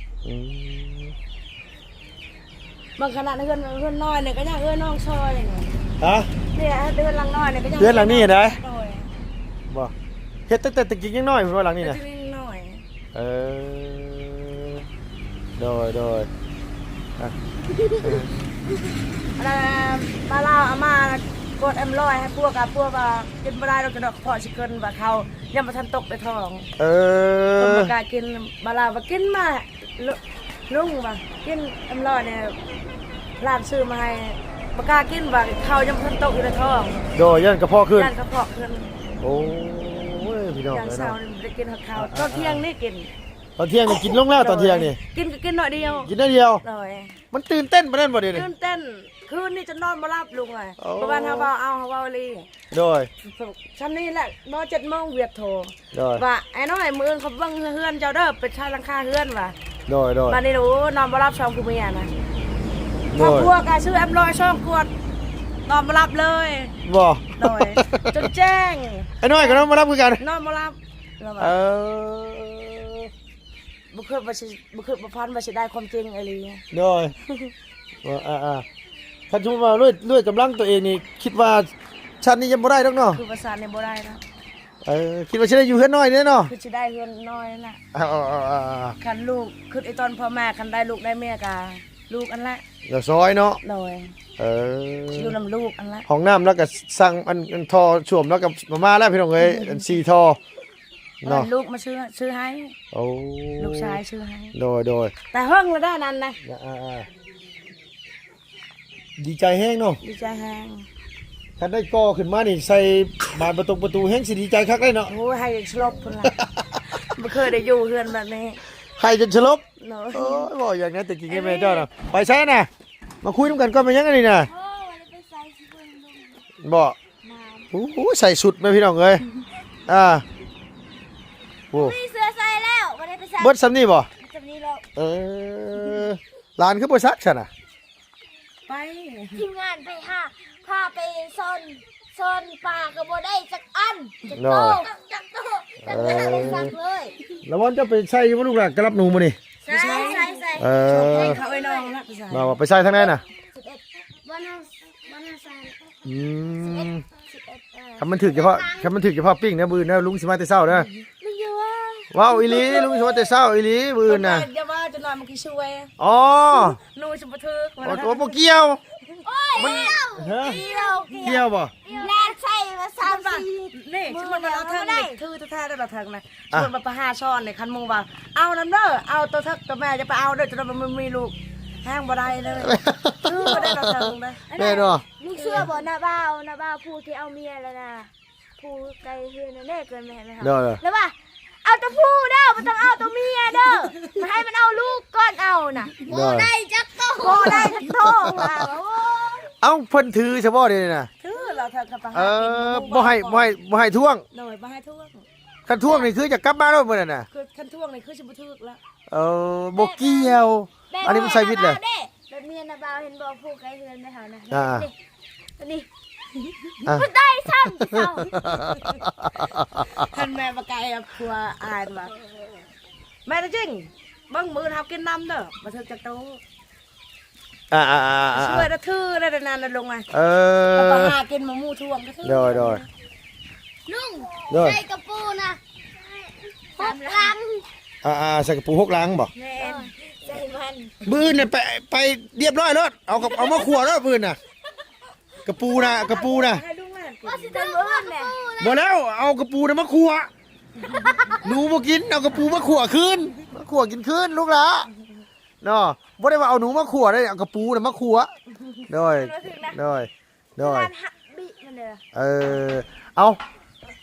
ອືມ. ບາງຂະໜາດເຮືອນ ເຮືອນນ້ອຍນີ້ກໍຍັງເອື້ອຍນ້ອງຊ່ອຍ. ຮະ? ນີ້ແຫຼະ ເຮືອນຫຼັງນ້ອຍນີ້ກໍຍັງ ເຮືອນຫຼັງນີ້ນະ? ໂດຍ. ບໍ່ ເຮັດຕັ້ງແຕ່ຕະກີ້ຍັງນ້ອຍພຸ້ນວ່າ ຫຼັງນີ້ນະ? ຕະກີ້ຍັງນ້ອຍ. ເອີ ໂດຍ ໂດຍ. ອ່ະ ອັນນັ້ນ ບາລາວເອົາມາກວດເອັມຮ້ອຍໃຫ້ພວກ ກະພວກວ່າກິນບໍ່ໄດ້ດອກ ຈະດອກ ເພາະຊິເກີນວ່າເຂົາຍັງບໍ່ທັນຕົກໃນທ້ອງ. ເອີ ເພິ່ນບໍ່ກ້າກິນ. ບາລາວວ່າ ກິນມາ ລຸ ລຸງວ່າ ກິນເອັມຮ້ອຍນີ້ ຫຼານຊື້ມາໃຫ້ ບໍ່ກ້າກິນວ່າ ເຂົາຍັງບໍ່ທັນຕົກຢູ່ໃນທ້ອງ. ໂດຍ ຢ້ານກະເພາະຂຶ້ນ ຢ້ານກະເພາະຂຶ້ນ. ໂອ້ຍ ພີ່ນ້ອງເອີຍ ເຊົ້ານີ້ບໍ່ໄດ້ກິນຮອດເຂົ້າ. ອ່າໆໆ ຕອນທ່ຽງນີ້ກິນ ຕອນທ່ຽງນີ້ກິນລົງແລ້ວ. ຕອນທ່ຽງນີ້ ໂດຍ ກິນກໍກິນໜ້ອຍດຽວ ກິນໜ້ອຍດຽວ. ໂດຍ. ມັນຕື່ນເຕັ້ນປານນັ້ນບໍ່ດຽວນີ້? ຕື່ນເຕັ້ນ ຄືນນີ້ຈົນນອນບໍ່ຫຼັບລຸງເອີຍ. ໂອ້ ເພາະວ່າເຮົາເວົ້າເອົາ ເຮົາເວົ້າອີ່ຫຼີ. ໂດຍ. ຊ່ຳນີ້ແຫຼະ ບໍ່ ເຈັດໂມງວຽກໂທ. ໂດຍ. ວ່າ ອ້າຍນ້ອຍ ມື້ອື່ນເຂົາເບິ່ງເຮືອນເຈົ້າເດີ ໄປໃສ່ຫຼັງຄາເຮືອນວ່າ. ໂດຍ ໂດຍ. ບາດນີ້ ໂອ້ ນອນບໍ່ຫຼັບສອງຜົວເມຍນະ. ໂດຍ. ຄອບຄົວກໍຊື້ເອັມຮ້ອຍສອງຂວດ ນອນບໍ່ຫຼັບເລີຍ. ບໍ່? ໂດຍ. ຈົນແຈ້ງ. ອ້າຍນ້ອຍກໍນອນບໍ່ຫຼັບຄືກັນ? ນອນບໍ່ຫຼັບ. ເອີ. ບໍ່ຄິດວ່າຊິ ບໍ່ຄິດບໍ່ຝັນວ່າຊິໄດ້ຄວາມຈິງອີ່ຫຼີ. ໂດຍ. ເອີ ອ່າໆ ຄັນສົມມຸດວ່າດ້ວຍ ດ້ວຍກຳລັງຕົວເອງນີ້ ຄິດວ່າຊາດນີ້ຍັງບໍ່ໄດ້ດອກເນາະ? ຄືວ່າຊາດນີ້ບໍ່ໄດ້ລະ. ເອີ ຄິດວ່າຊິໄດ້ຢູ່ເຮືອນນ້ອຍນີ້ເນາະ? ຄືຊິໄດ້ເຮືອນນ້ອຍລະ. ເອົາໆໆໆ ຄັນລູກ ຄິດອີ່ຕອນພໍ່ແມ່ ຄັນໄດ້ລູກໄດ້ເມຍກະລູກຫັ້ນລະ ລະຊອຍເນາະ. ໂດຍ. ເອີ ຊິຢູ່ນຳລູກຫັ້ນລະ. ຫ້ອງນ້ຳລະກະສັ່ງ ອັນ ອັນ ທໍ່ສ້ວມລະກະມາແລ້ວ ພີ່ນ້ອງເອີຍ. ອັນສີ່ທໍ່ ເນາະ ເອີ ລູກມາຊື້ ຊື້ໃຫ້. ໂອ້ ລູກຊາຍຊື້ໃຫ້. ໂດຍ ໂດຍ. ແຕ່ເຫິງລະດ້ານນັ້ນນະ. ອ່າໆ ດີໃຈແຮງເນາະ. ດີໃຈແຮງ. ຄັນໄດ້ກໍ່ຂຶ້ນມານີ້ ໃສ່ບານປະຕົງປະຕູ ແຮງຊິດີໃຈຄັກເລີຍເນາະ. ໂອ້ຍ ໄຫ້ສະຫຼົບພຸ້ນລະ ບໍ່ເຄີຍໄດ້ຢູ່ເຮືອນແບບນີ້ ໄຫ້ຈົນສະຫຼົບ. ໂດຍ. ໂອ້ຍ ເວົ້າຫຍັງນະ ແຕ່ກີ້ແມ່ເຈົ້ານະ. ໄປໃສນະ? ມາຄຸຍນຳກັນກ່ອນ. ແມ່ນຫຍັງອັນນີ້ນະ? ບໍ່ ໂອ້ ໂຫ ໃສ່ຊຸດແມ່ພີ່ນ້ອງເອີຍ. ອ່າ ໂອ້ ມີເສື້ອໃສ່ແລ້ວ ບໍ່ໄດ້ໄປໃສ່. ເບິດສ່ຳນີ້ບໍ່? ສ່ຳນີ້ແລ້ວ. ເອີ ຫຼານຄືບໍ່ຊັກຊັ້ນນະ? ໄປ ທີມງານໄປຫາ ພາໄປຊ່ອນ ຊ່ອນປາກໍບໍ່ໄດ້ຈັກອັນ ຈັກໂຕ ຈັກໂຕ ຈັກໂຕ ບໍ່ໄດ້ຊັກເລີຍ. ລະວອນເຈົ້າໄປໃສ່ຢູ່ບໍ່ລູກຫຼານ ກະລັບໜູມື້ນີ້? ໃສ່ ໃສ່ ໃສ່. ເອີ ເຂົາເອີ້ນນ້ອງນະ ໄປໃສ່ ວ່າ ວ່າໄປໃສ່ທາງໃດນະ? ສິບເອັດ ບ່ອນເຮົາ ບ່ອນເຮົາໃສ່. ອືມ ສິບເອັດ ເອີ ຄັນມັນຖືກຈະພາ ຄັນມັນຖືກຈະພາປີ້ງເດີ ມື້ອື່ນເດີ ລຸງຊິມາແຕ່ເຊົ້າເດີ. ເວົ້າອີ່ຫຼີ ລຸງຊິມາແຕ່ເຊົ້າອີ່ຫຼີ ມື້ອື່ນນະ. ຢ່າວ່າ ຈັກໜ້ອຍມັນຄືຊ່ວຍ. ອໍ ໜູຊິບໍ່ຖືກ. ໂອ້ ບໍ່ກ່ຽວ. ໂອ້ຍ ມັນ ກ່ຽວ ຮະ ກ່ຽວ ກ່ຽວບໍ່? ແລ່ນໃສ່ມາສາມສີ່ ນີ້ ສົມມຸດວ່າລາວເທິງນີ້ ຄືແທ້ໆ ລາວເທິງນະ. ສົມມຸດວ່າໄປຫາຊ່ອນນີ້ ຄັນໝູ່ວ່າ ເອົານຳເດີ ເອົາໂຕເທິກໂຕແມ່ ຢ່າໄປເອົາເດີ ຈົນວ່າມັນມີລູກ ແຮງບໍ່ໄດ້ເລີຍ. ຄືບໍ່ໄດ້ລາວເທິງເດີ. ແນ່ນອນ. ມຶງເຊື່ອບໍ່ ນ້າບ່າວ ນ້າບ່າວຜູ້ທີ່ເອົາເມຍແລ້ວນະ ຜູ້ໄກເຮືອນນັ້ນແດ່ ເກີນໄປຫັ້ນແມ່ນ. ໂດຍ ແລ້ວວ່າ ເອົາແຕ່ຜູ້ເດີ ບໍ່ຕ້ອງເອົາແຕ່ເມຍເດີ ໃຫ້ມັນເອົາລູກກ່ອນເອົານະ. ໂດຍ ບໍ່ໄດ້ຈັກໂຕ ບໍ່ໄດ້ຈັກໂຕວ່າ. ໂອ້ຍ ເອົ້າ ເພິ່ນຖືຊະບໍ່ດຽວນີ້ນະ? ຖືແລ້ວ ຖ້າກັບໄປຫາ ເອີ ກິນ ບໍ່ໃຫ້ ບໍ່ໃຫ້ ບໍ່ໃຫ້ທວງ. ໂດຍ ບໍ່ໃຫ້ທວງ. ຄັນທວງນີ້ຄືຈະກັບມາໂລດມື້ນັ້ນນະ. ຄືຄັນທວງນີ້ຄືຊິບໍ່ຖືກລະ. ເອີ ບໍ່ກ່ຽວ ແບບ ອັນນີ້ມັນໃສ່ວິດແຫຼະ. ແບບເມຍນະບ່າວ ເຫັນບໍ່ ຜູ້ໄກເຮືອນແມ່ເຮົານະ. ອ່າ ນີ້ ນີ້ ອ່າ ບໍ່ໄດ້ຊ້ຳເຈົ້າ. ຄັນແມ່ບໍ່ໄກ ຜົວອາຍວ່າ ແມ່ນຈິງ ເບິ່ງມື້ເຮົາກິນນຳເດີ ບໍ່ຖືກຈັກໂຕ. ອ່າໆໆໆ ຊ່ວຍລະຖືໄດ້ນານນະລຸງ. ເອີ ແລ້ວກໍຫາກິນໝູ່ທວງກໍຖື. ໂດຍໆ ລຸງ ໂດຍ ໃສ່ກະປູນະ ຫົກຫຼັງ. ອ່າໆ ໃສ່ກະປູຫົກຫຼັງບໍ່? ແມ່ນ ໃສ່ມັນ. ມື້ອື່ນນະໄປ ໄປລຽບຮ້ອຍໂລດ ເອົາ ເອົາມາຂົ້ວໂລດມື້ອື່ນນະ. ກະປູນະ ກະປູນະ ໃຫ້ລຸງແມ່ນກິນ. ວ່າຊິໄດ້ມື້ອື່ນແຫຼະ. ບໍ່ແລ້ວ ເອົາກະປູນະມາຂົ້ວ. ໜູບໍ່ກິນ ເອົາກະປູມາຂົ້ວຄືນ ມາຂົ້ວກິນຄືນລູກຫຼ້າ. ເນາະ ບໍ່ໄດ້ວ່າເອົາໜູມາຂົ້ວໄດ໋ ເອົາກະປູນະມາຂົ້ວ. ໂດຍ ໂດຍ ໂດຍ. ເອີ ເອົ້າ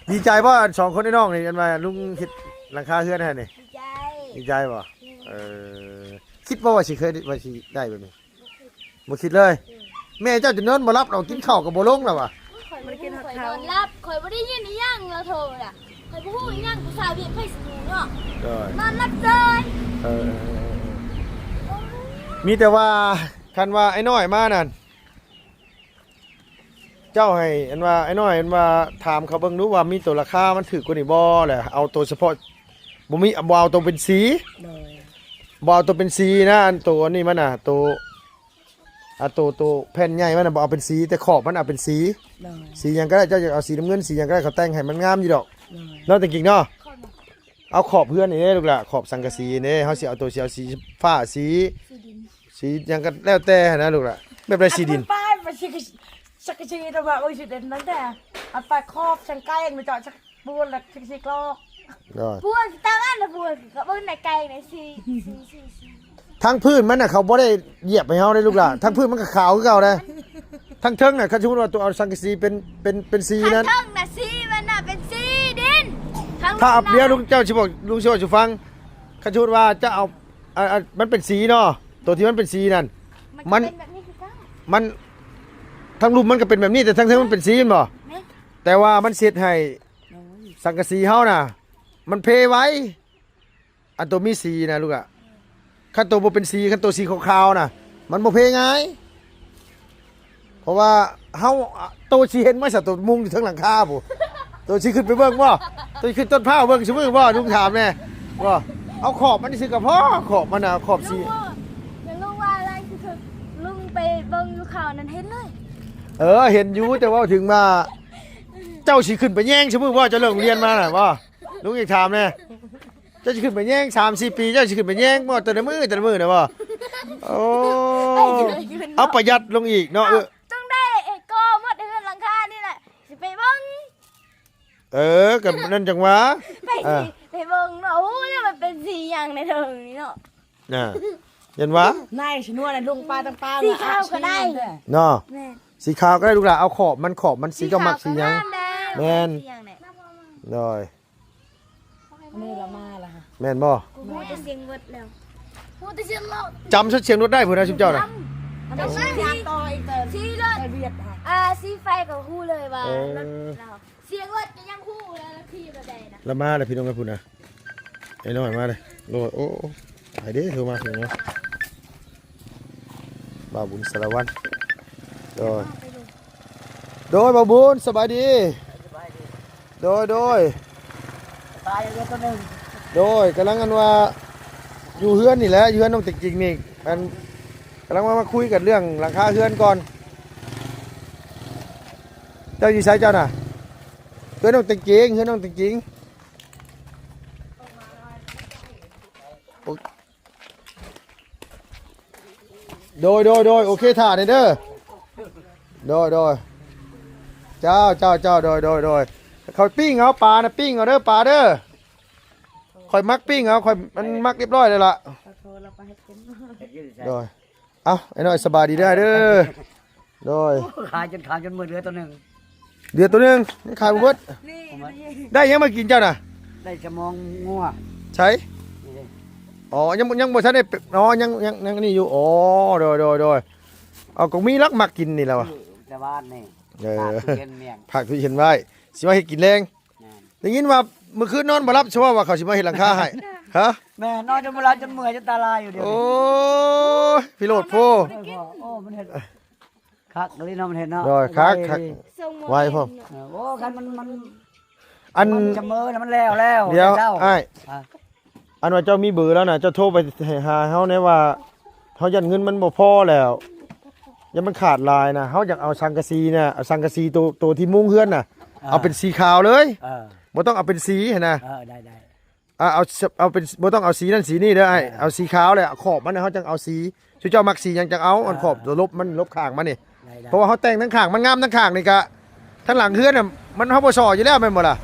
ດີໃຈບໍ່ ອັນສອງຄົນນ້ອງນີ້ ອັນວ່າລຸງເຮັດຫຼັງຄາເຮືອນໃຫ້ນີ້? ດີໃຈ. ດີໃຈບໍ່? ເອີ ຄິດບໍ່ວ່າຊິເຄີຍ ວ່າຊິໄດ້ແບບນີ້? ບໍ່ຄິດເລີຍ. ແມ່ເຈົ້າຈົນນອນບໍ່ຫຼັບ ເອົາ ກິນເຂົ້າກໍບໍ່ລົງແລ້ວວ່າ. ບໍ່ໄດ້ກິນເຂົ້າ ນອນຫຼັບ ຂ້ອຍບໍ່ໄດ້ຍິນອີ່ຫຍັງລາວໂທລະ ຂ້ອຍບໍ່ຮູ້ອີ່ຫຍັງ ຜູ້ສາວວຽກໃຜຊິຮູ້ເນາະ ໂດຍ ນອນຫຼັບເຊີຍ ເອີ ມີແຕ່ວ່າ ຄັນວ່າອ້າຍນ້ອຍມານັ້ນ ເຈົ້າໃຫ້ ອັນວ່າ ອ້າຍນ້ອຍ ອັນວ່າ ຖາມເຂົາເບິ່ງດູວ່າມີໂຕລາຄາມັນຖືກກວ່ານີ້ບໍ່ ແລ້ວເອົາໂຕສະເພາະ ບໍ່ມີ ບໍ່ເອົາໂຕເປັນສີ ໂດຍ ບໍ່ເອົາໂຕເປັນສີນະ ອັນໂຕອັນນີ້ມັນນະ ໂຕ ອ່າ ໂຕ ໂຕແຜ່ນໃຫຍ່ມັນນະ ບໍ່ເອົາເປັນສີ ແຕ່ຂອບມັນເອົາເປັນສີ ໂດຍ ສີຫຍັງກໍໄດ້ ເຈົ້າຢາກເອົາສີນ້ຳເງິນ ສີຫຍັງກໍໄດ້ ເຂົາແຕ່ງໃຫ້ມັນງາມຢູ່ດອກ ໂດຍ ເນາະ ແຕ່ຈິງເນາະ ເອົາຂອບເຮືອນນີ້ເດ້ລູກຫຼ້າ ຂອບສັງກະສີນີ້ ເຮົາຊິເອົາໂຕ ຊິເອົາສີຟ້າ ສີ ສີຫຍັງກໍແລ້ວແຕ່ຫັ້ນນະລູກຫຼ້າ ແບບໃດສີດິນ ອັນມັນປ້າຍມັນຊິ ສັງກະສີລະວ່າ ໂອ້ຍ ຊິເດັ່ນນັ້ນແດ່ ອັນປາຍຂອບສັງກະສີມາເຈາະສັກ ບວນລະຊິກລອກ ໂດຍ ບວນຕາມອັນນະ ບວນກໍເບິ່ງໃນໄກ່ໃນສີ ສີ ສີ ສີ ທາງພື້ນມັນນະ ເຂົາບໍ່ໄດ້ຢຽບໃຫ້ເຮົາເດ້ລູກຫຼ້າ ທາງພື້ນມັນກໍຂາວຄືເກົ່າເດ້ ທາງເທິງນະ ຄັນສົມມຸດວ່າຕົວເອົາສັງກະສີເປັນ ເປັນ ເປັນສີນັ້ນ ທາງເທິງນະ ສີມັນນະເປັນສີດິນ ທາງ ຖ້າ ເອົາ ເດີ ລຸງ ເຈົ້າຊິບອກ ລຸງຊິເວົ້າສູ່ຟັງ ຄັນສົມມຸດວ່າເຈົ້າເອົາ ອ່າ ອ່າ ມັນເປັນສີເນາະ ຕົວທີ່ມັນເປັນສີນັ້ນ ມັນ ມັນ ມັນ ທາງລຸ່ມມັນກໍເປັນແບບນີ້ ແຕ່ທາງເທິງມັນເປັນສີແມ່ນບໍ່ ແມ່ນ ແຕ່ວ່າມັນຊິເຮັດໃຫ້ ໂອ້ຍ ສັງກະສີເຮົານະ ມັນເພໄວ ອັນໂຕມີສີນະລູກອະ ຄັນໂຕບໍ່ເປັນສີ ຄັນໂຕສີຂາວໆນະ ມັນບໍ່ເພງ່າຍ ເພາະວ່າເຮົາ ໂຕຊິເຫັນມາຊະ ໂຕມຸງຢູ່ເທິງຫຼັງຄາພຸ້ນ ໂຕຊິຂຶ້ນໄປເບິ່ງບໍ່ ໂຕຊິຂຶ້ນຕົ້ນພ້າວເບິ່ງຊຸມື້ບໍ່ ລຸງຖາມແດ່ ບໍ່ ເອົາຂອບມັນຊື່ກໍພໍ ຂອບມັນນະ ຂອບສີ ລຸງວ່າ ແລ້ວລຸງວ່າລາວຊິຂຶ້ນ ລຸງໄປເບິ່ງຢູ່ເຂົານັ້ນເຫັນເລີຍ ເອີ ເຫັນຢູ່ ແຕ່ເວົ້າເຖິງວ່າ ເຈົ້າຊິຂຶ້ນໄປແຍງຊຸມື້ບໍ່ ເຈົ້າເລີກໂຮງຮຽນມານະບໍ່ ລຸງຢາກຖາມແດ່ ເຈົ້າຊິຂຶ້ນໄປແຍງ ສາມສີ່ປີ ເຈົ້າຊິຂຶ້ນໄປແຍງບໍ່ ແຕ່ລະມື້ ແຕ່ລະມື້ນະບໍ່ ໂອ້ ເອົາປະຢັດລົງອີກເນາະ ເອີ ຕ້ອງໄດ້ ເອີ ກໍ່ໝົດເຮືອນຫຼັງຄານີ້ແຫຼະ ຊິໄປເບິ່ງ ເອີ ກໍນັ້ນຈັ່ງວ່າ ໄປ ເອີ ໄປເບິ່ງເນາະ ໂອ້ ແລ້ວມັນເປັນສີຫຍັງໃນເທິງນີ້ເນາະ ນະ ເຫັນວ່າ ນາຍຊິນວນໃຫ້ລຸງປ້າຕັ້ງປ້າ ສີຂາວກໍໄດ້ ເນາະ ແມ່ນ ສີຂາວກໍໄດ້ລູກຫຼ້າ ເອົາຂອບມັນ ຂອບມັນ ສີເຈົ້າມັກສີຫຍັງ ຂາວກໍງາມແດ່ ແມ່ນ ສີຫຍັງແດ່ ໂດຍ ອັນນີ້ລະມາລະ ແມ່ນບໍ່ ຮູ້ແຕ່ສຽງລົດແລ້ວ ຮູ້ແຕ່ສຽງລົດ ຈຳສຽງລົດໄດ້ພຸ້ນນະຊຸມເຈົ້ານະ ຈຳ ຈຳ ຈຳ ຕໍ່ອີກ ແຕ່ ສີລົດ ແຕ່ວຽດ ອ່າ ສີໄຟກໍຮູ້ເລີຍວ່າ ເອີ ລົດລາວ ສຽງລົດກໍຍັງຮູ້ເລີຍ ລະຂີ່ແບບໃດນະ ລະມາແລ້ວພີ່ນ້ອງເອີຍ ພຸ້ນນະ ໄອ້ນ້ອຍມາເດ້ ໂອ້ ໄປເດ້ ໂທມາເຖິງເນາະ ບ່າວບຸນສາລະວັນ ໂດຍ ໂດຍ ບ່າວບຸນ ສະບາຍດີ ໂດຍ ໂດຍ ຕາຍເຫຼືອຕົວໜຶ່ງ ໂດຍ ກຳລັງ ອັນວ່າ ຢູ່ເຮືອນນີ້ແຫຼະ ຢູ່ເຮືອນນ້ອງເຕັງຈິງນີ້ ອັນ ກຳລັງວ່າມາຄຸຍກັນເລື່ອງຫຼັງຄາເຮືອນກ່ອນ ເຈົ້າຢູ່ໃສເຈົ້ານະ ເຮືອນນ້ອງເຕັງຈິງ ເຮືອນນ້ອງເຕັງຈິງ ໂອ ໂດຍ ໂດຍ ໂດຍ ໂອເຄ ຖ້າແດ່ເດີ ໂດຍ ໂດຍ ເຈົ້າ ເຈົ້າ ເຈົ້າ ໂດຍ ໂດຍ ໂດຍ ເຂົາປີ້ງເອົາປານະ ປີ້ງເອົາເດີ ປາເດີ ຂ້ອຍມັກປີ້ງເອົາ ຂ້ອຍມັນມັກຮຽບຮ້ອຍແລ້ວລະ ໂດຍ ເອົ້າ ໄອ້ນ້ອຍ ສະບາຍດີເດີ ເດີ ໂດຍ ຂາຍຈົນຂາຍຈົນໝົດ ເຫຼືອຕົວໜຶ່ງ ເຫຼືອຕົວໜຶ່ງ ຍັງຂາຍບໍ່ເບິດ ນີ້ ໄດ້ຫຍັງມາກິນເຈົ້ານະ ໄດ້ສະໝອງງົວ ໃສ ນີ້ເດ້ ອໍ ຍັງ ຍັງບໍ່ທັນໄດ້ ອໍ ຍັງ ຍັງ ຍັງນີ້ຢູ່ ອໍ ໂດຍ ໂດຍ ໂດຍ ເອົາ ກໍມີລັກມັກກິນນີ້ແຫຼະວະ ແຕ່ວານນີ້ ເອີ ຝາກຕູ້ເຢັນມ້ຽງ ຝາກຕູ້ເຢັນໄວ້ ຊິມາເຮັດກິນແລງ ແມ່ນ ໄດ້ຍິນວ່າມື້ຄືນນອນບໍ່ຫຼັບ ເພາະວ່າເຂົາຊິມາເຮັດຫຼັງຄາໃຫ້ ຮະ ແມ່ນ ນອນຈົນບໍ່ຫຼັບ ຈົນເມື່ອຍ ຈົນຕາລາຍຢູ່ດຽວ ໂອ້ຍ ພິໂລດໂພ ໂອ້ ມັນເຮັດ ຄັກເລີຍເນາະ ມັນເຮັດເນາະ ໂດຍ ຄັກ ໄວ ຄັກ ໄວພ້ອມ ເອີ ໂອ້ ຄັນມັນ ມັນ ອັນ ມັນສະເໝີນະ ມັນແລ້ວແລ້ວ ດຽວ ເຈົ້າ ອ້າຍ ອ່າ ອັນວ່າເຈົ້າມີເບີແລ້ວນະ ເຈົ້າໂທໄປໃຫ້ ຫາເຮົາແດ່ວ່າ ເຮົາຢ້ານເງິນມັນບໍ່ພໍແລ້ວ ຢ້ານມັນຂາດຫຼາຍນະ ເຮົາຢາກເອົາສັງກະສີນະ ເອົາສັງກະສີໂຕ ໂຕທີ່ມຸງເຮືອນນະ ອ່າ ເອົາເປັນສີຂາວເລີຍ ເອີ ບໍ່ຕ້ອງເອົາເປັນສີຫັ້ນນະ ເອີ ໄດ້ ໄດ້ ອ່າ ເອົາ ເອົາເປັນ ບໍ່ຕ້ອງເອົາສີນັ້ນສີນີ້ເດີອ້າຍ ເອີ ເອົາສີຂາວແຫຼະ ຂອບມັນເຮົາຈັ່ງເອົາສີ ຊຸມເຈົ້າມັກສີຫຍັງຈັ່ງເອົາ ເອີ ອັນຂອບຕົວລົບມັນ ລົບຂ້າງມັນນີ້ ໄດ້ ໄດ້ ເພາະວ່າເຮົາແຕ່ງທັງຂ້າງມັນງາມ ທັງຂ້າງນີ້ກະ ທາງຫຼັງເຮືອນນະ ມັນ ເຮົາບໍ່ສໍ້ຢູ່ແລ້ວແມ່ນບໍ່ລະ?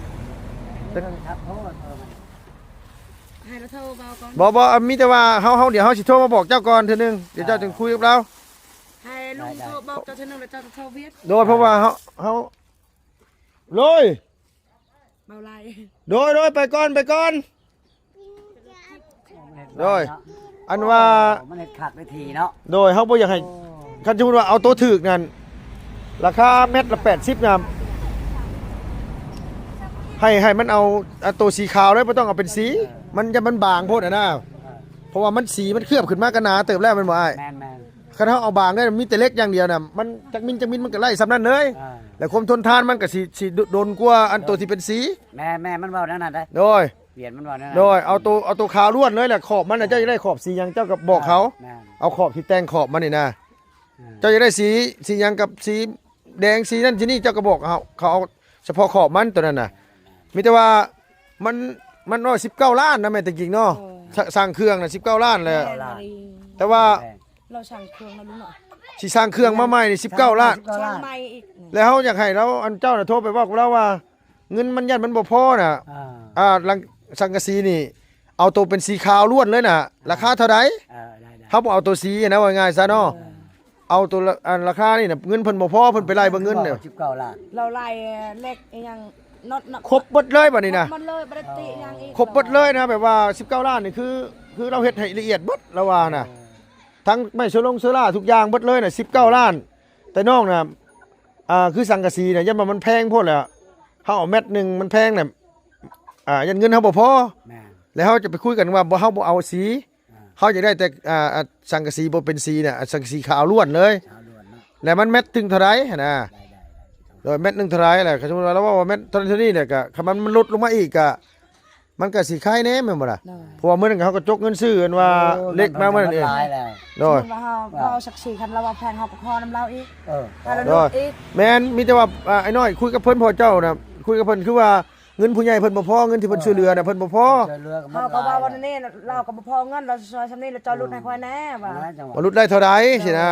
ເອີ ຄັບ ໂທດ ເອີ ມັນ ໃຫ້ລາວໂທເວົ້າກ່ອນ ບໍ່ ບໍ່ ມີແຕ່ວ່າເຮົາ ເຮົາ ດຽວເຮົາຊິໂທມາບອກເຈົ້າກ່ອນເທື່ອໜຶ່ງ ດຽວເຈົ້າ ເອີ ຈຶ່ງຄຸຍກັບລາວ ໃຫ້ລຸງ ໄດ້ ໂທບອກເຈົ້າເທື່ອໜຶ່ງ ແລ້ວເຈົ້າໂທວຽກ ໂດຍ ເອີ ເພາະວ່າເຮົາ ເຮົາ ໂດຍ ເບົາຫຼາຍ ໂດຍ ໂດຍ ໄປກ່ອນ ໄປກ່ອນ ໂດຍ ອັນວ່າ ມັນເຮັດຄັກໄດ້ທີ່ເນາະ ໂດຍ ເຮົາບໍ່ຢາກໃຫ້ ໂອ້ ຄັນສົມມຸດວ່າເອົາໂຕຖືກນັ້ນ ລາຄາແມັດລະແປດສິບນະ ໃຫ້ ໃຫ້ມັນເອົາ ເອົາໂຕສີຂາວເລີຍ ບໍ່ຕ້ອງເອົາເປັນສີ ເອີ ມັນ ຢ້ານມັນບາງໂພດຫັ້ນນະ ເອີ ເພາະວ່າມັນ ສີມັນເຄື່ອມຂຶ້ນມາກໍໜາເຕີບແລ້ວແມ່ນບໍ່ອ້າຍ? ແມ່ນໆ ຄັນເຮົາເອົາບາງໄດ້ ມີແຕ່ເຫຼັກຢ່າງດຽວນະ ມັນຈັກມິນ ຈັກມິນ ມັນກໍໄລ່ສ່ຳນັ້ນເລີຍ ເອີ ແລະຄວາມທົນທານມັນກໍຊິ ຊິດົນກວ່າອັນໂຕທີ່ເປັນສີ. ແມ່ນໆ ມັນເວົ້າແນວນັ້ນໄດ໋. ໂດຍ ວຽນມັນວ່າແນວນັ້ນ ໂດຍ ເອົາໂຕ ເອົາໂຕຂາວລ້ວນເລີຍແຫຼະ ຂອບມັນນະ ເອີ ເຈົ້າຢາກໄດ້ຂອບສີຫຍັງ ເຈົ້າກໍບອກເຂົາ ແມ່ນໆ ເອົາຂອບທີ່ແຕ່ງຂອບມັນນີ້ນະ ເອີ ເຈົ້າຢາກໄດ້ສີ ສີຫຍັງກັບສີແດງ ສີນັ້ນສີນີ້ ເຈົ້າກໍບອກເຂົາ ເຂົາເອົາສະເພາະຂອບມັນ ໂຕນັ້ນນະ ມີແຕ່ວ່າມັນ ມັນຮ້ອຍສິບເກົ້າລ້ານນະ ແມ່ນແຕ່ກິງເນາະ ເອີ ສ- ສ້າງເຄື່ອງນະສິບເກົ້າລ້ານແຫຼະ ແມ່ນອີ່ຫຼີ ແຕ່ວ່າ ແພງ ເຮົາສ້າງເຄື່ອງນະລຸງເນາະ ຊິສ້າງເຄື່ອງມາໃໝ່ນີ້ສິບເກົ້າລ້ານ ສ້າງໃໝ່ອີກ ແລ້ວເຮົາຢາກໃຫ້ລາວ ອັນເຈົ້ານະໂທໄປເວົ້າກັບລາວວ່າ ເງິນມັນຢ້ານມັນບໍ່ພໍນະ ອ່າ ອ່າ ຫຼັງສັງກະສີນີ້ ເອົາໂຕເປັນສີຂາວລ້ວນເລີຍນະ ລາຄາເທົ່າໃດ? ເອີ ໄດ້ໆ ເຮົາບໍ່ເອົາໂຕສີນະ ເວົ້າງ່າຍຊະເນາະ ເອີ ເອົາໂຕລະ ອັນລາຄານີ້ນະ ເງິນເພິ່ນບໍ່ພໍ ເພິ່ນໄປໄລ່ເບິ່ງເງິນນະ ສິບເກົ້າລ້ານ ລາວໄລ່ເຫຼັກອີ່ຫຍັງ ນັອດ ນັອດ ຄົບເບິດເລີຍບັດນີ້ນະ ຄົບເບິດເລີຍ ບໍ່ໄດ້ຕິຫຍັງອີກ ຄົບເບິດເລີຍນະ ແບບວ່າສິບເກົ້າລ້ານນີ້ ຄື ຄືລາວເຮັດໃຫ້ລະອຽດເບິດ ລາວວ່ານະ ເອີ ທັງໄມ້ໂຊລົງໂຊລາທຸກຢ່າງເບິດເລີຍນະ ສິບເກົ້າລ້ານ ແຕ່ນ້ອງນະ ອ່າ ຄືສັງກະສີນະ ຢ້ານວ່າມັນແພງໂພດແຫຼະ ເຮົາເອົາແມັດໜຶ່ງມັນແພງນະ ອ່າ ຢ້ານເງິນເຮົາບໍ່ພໍ ແມ່ນ ແລ້ວເຮົາຈະໄປຄຸຍກັນວ່າບໍ່ ເຮົາບໍ່ເອົາສີ ອ່າ ເຮົາຢາກໄດ້ແຕ່ ອ່າ ອ່າ ສັງກະສີບໍ່ເປັນສີນະ ສັງກະສີຂາວລ້ວນເລີຍ ຂາວລ້ວນເນາະ ແລ້ວມັນແມັດໜຶ່ງເທົ່າໃດຫັ້ນນະ ໄດ້ໆໆ ໂດຍແມັດໜຶ່ງເທົ່າໃດລະ ຄັນສົມມຸດວ່າລາວເວົ້າວ່າແມັດເທົ່ານັ້ນເທົ່ານີ້ແຫຼະ ກະຄັນມັນ ມັນຫຼຸດລົງມາອີກກະ ມັນກໍຊິຄາຍແດ່ແມ່ນບໍ່ລະ ໂດຍ ເພາະວ່າມື້ນັ້ນເຮົາກໍຈົກເງິນຊື້ອັນວ່າ ໂອ້ ເຫຼັກມາມື້ນັ້ນເອງ ມັນຫຼາຍແລ້ວ ໂດຍ ສົມມຸດວ່າເຮົາ ວ່າ ເຮົາສັກສີ ຄັນລາວວ່າແພງ ເຮົາກໍຂໍນຳລາວອີກ ເອີ ຖ້າລາວຫຼຸດອີກ ແມ່ນ ມີແຕ່ວ່າ ອ່າ ອ້າຍນ້ອຍຄຸຍກັບເພິ່ນ ເພາະເຈົ້ານະ ຄຸຍກັບເພິ່ນ ຄືວ່າເງິນຜູ້ໃຫຍ່ເພິ່ນບໍ່ພໍ ເງິນທີ່ເພິ່ນ ເອີ ຊ່ວຍເຫຼືອນະ ເພິ່ນບໍ່ພໍ ເຮົາກໍເວົ້າວ່າແນວນີ້ ລາວກໍບໍ່ພໍເງິນ ລາວຊິຊ່ອຍສ່ຳນີ້ ລາວເຈົ້າຫຼຸດໃຫ້ຂ້ອຍແດ່ວ່າ ວ່າຫຼຸດໄດ້ເທົ່າໃດ ໂດຍ ຊີ້ນະ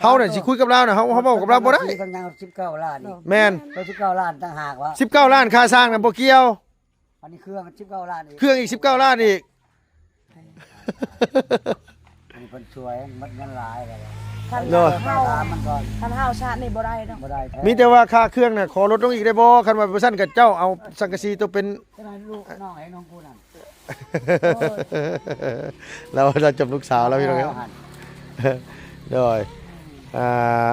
ເຮົານະຊິຄຸຍກັບລາວນະ ເຮົາ ເຮົາເວົ້າກັບລາວບໍ່ໄດ້ ຕ້ອງຍັງສິບເກົ້າລ້ານອີກ ແມ່ນ ສິບເກົ້າລ້ານຕ່າງຫາກວ່າ ສິບເກົ້າລ້ານຄ່າສ້າງນະບໍ່ກ່ຽວ ອັນນີ້ເຄື່ອງສິບເກົ້າລ້ານອີກ ເຄື່ອງອີກສິບເກົ້າລ້ານອີກ ອັນນີ້ເພິ່ນຊ່ວຍໝົດເງິນຫຼາຍແລ້ວ ຄັນ ໂດຍ ເຮົາ ມັນກໍຄັນເຮົາຊາດນີ້ບໍ່ໄດ້ເນາະ ບໍ່ໄດ້ແທ້ ມີແຕ່ວ່າຄ່າເຄື່ອງນະ ຂໍລົດລົງອີກໄດ້ບໍ່ ຄັນວ່າບໍ່ຊັ້ນກໍເຈົ້າເອົາສັງກະສີໂຕເປັນ ເຈົ້ານາຍລູກນ້ອງໃຫ້ນ້ອງຜູ້ນັ້ນ ໂອ້ຍ ລາວ ລາວຈຳລູກສາວລາວ ພີ່ນ້ອງເອີຍ ໂດຍ ອ່າ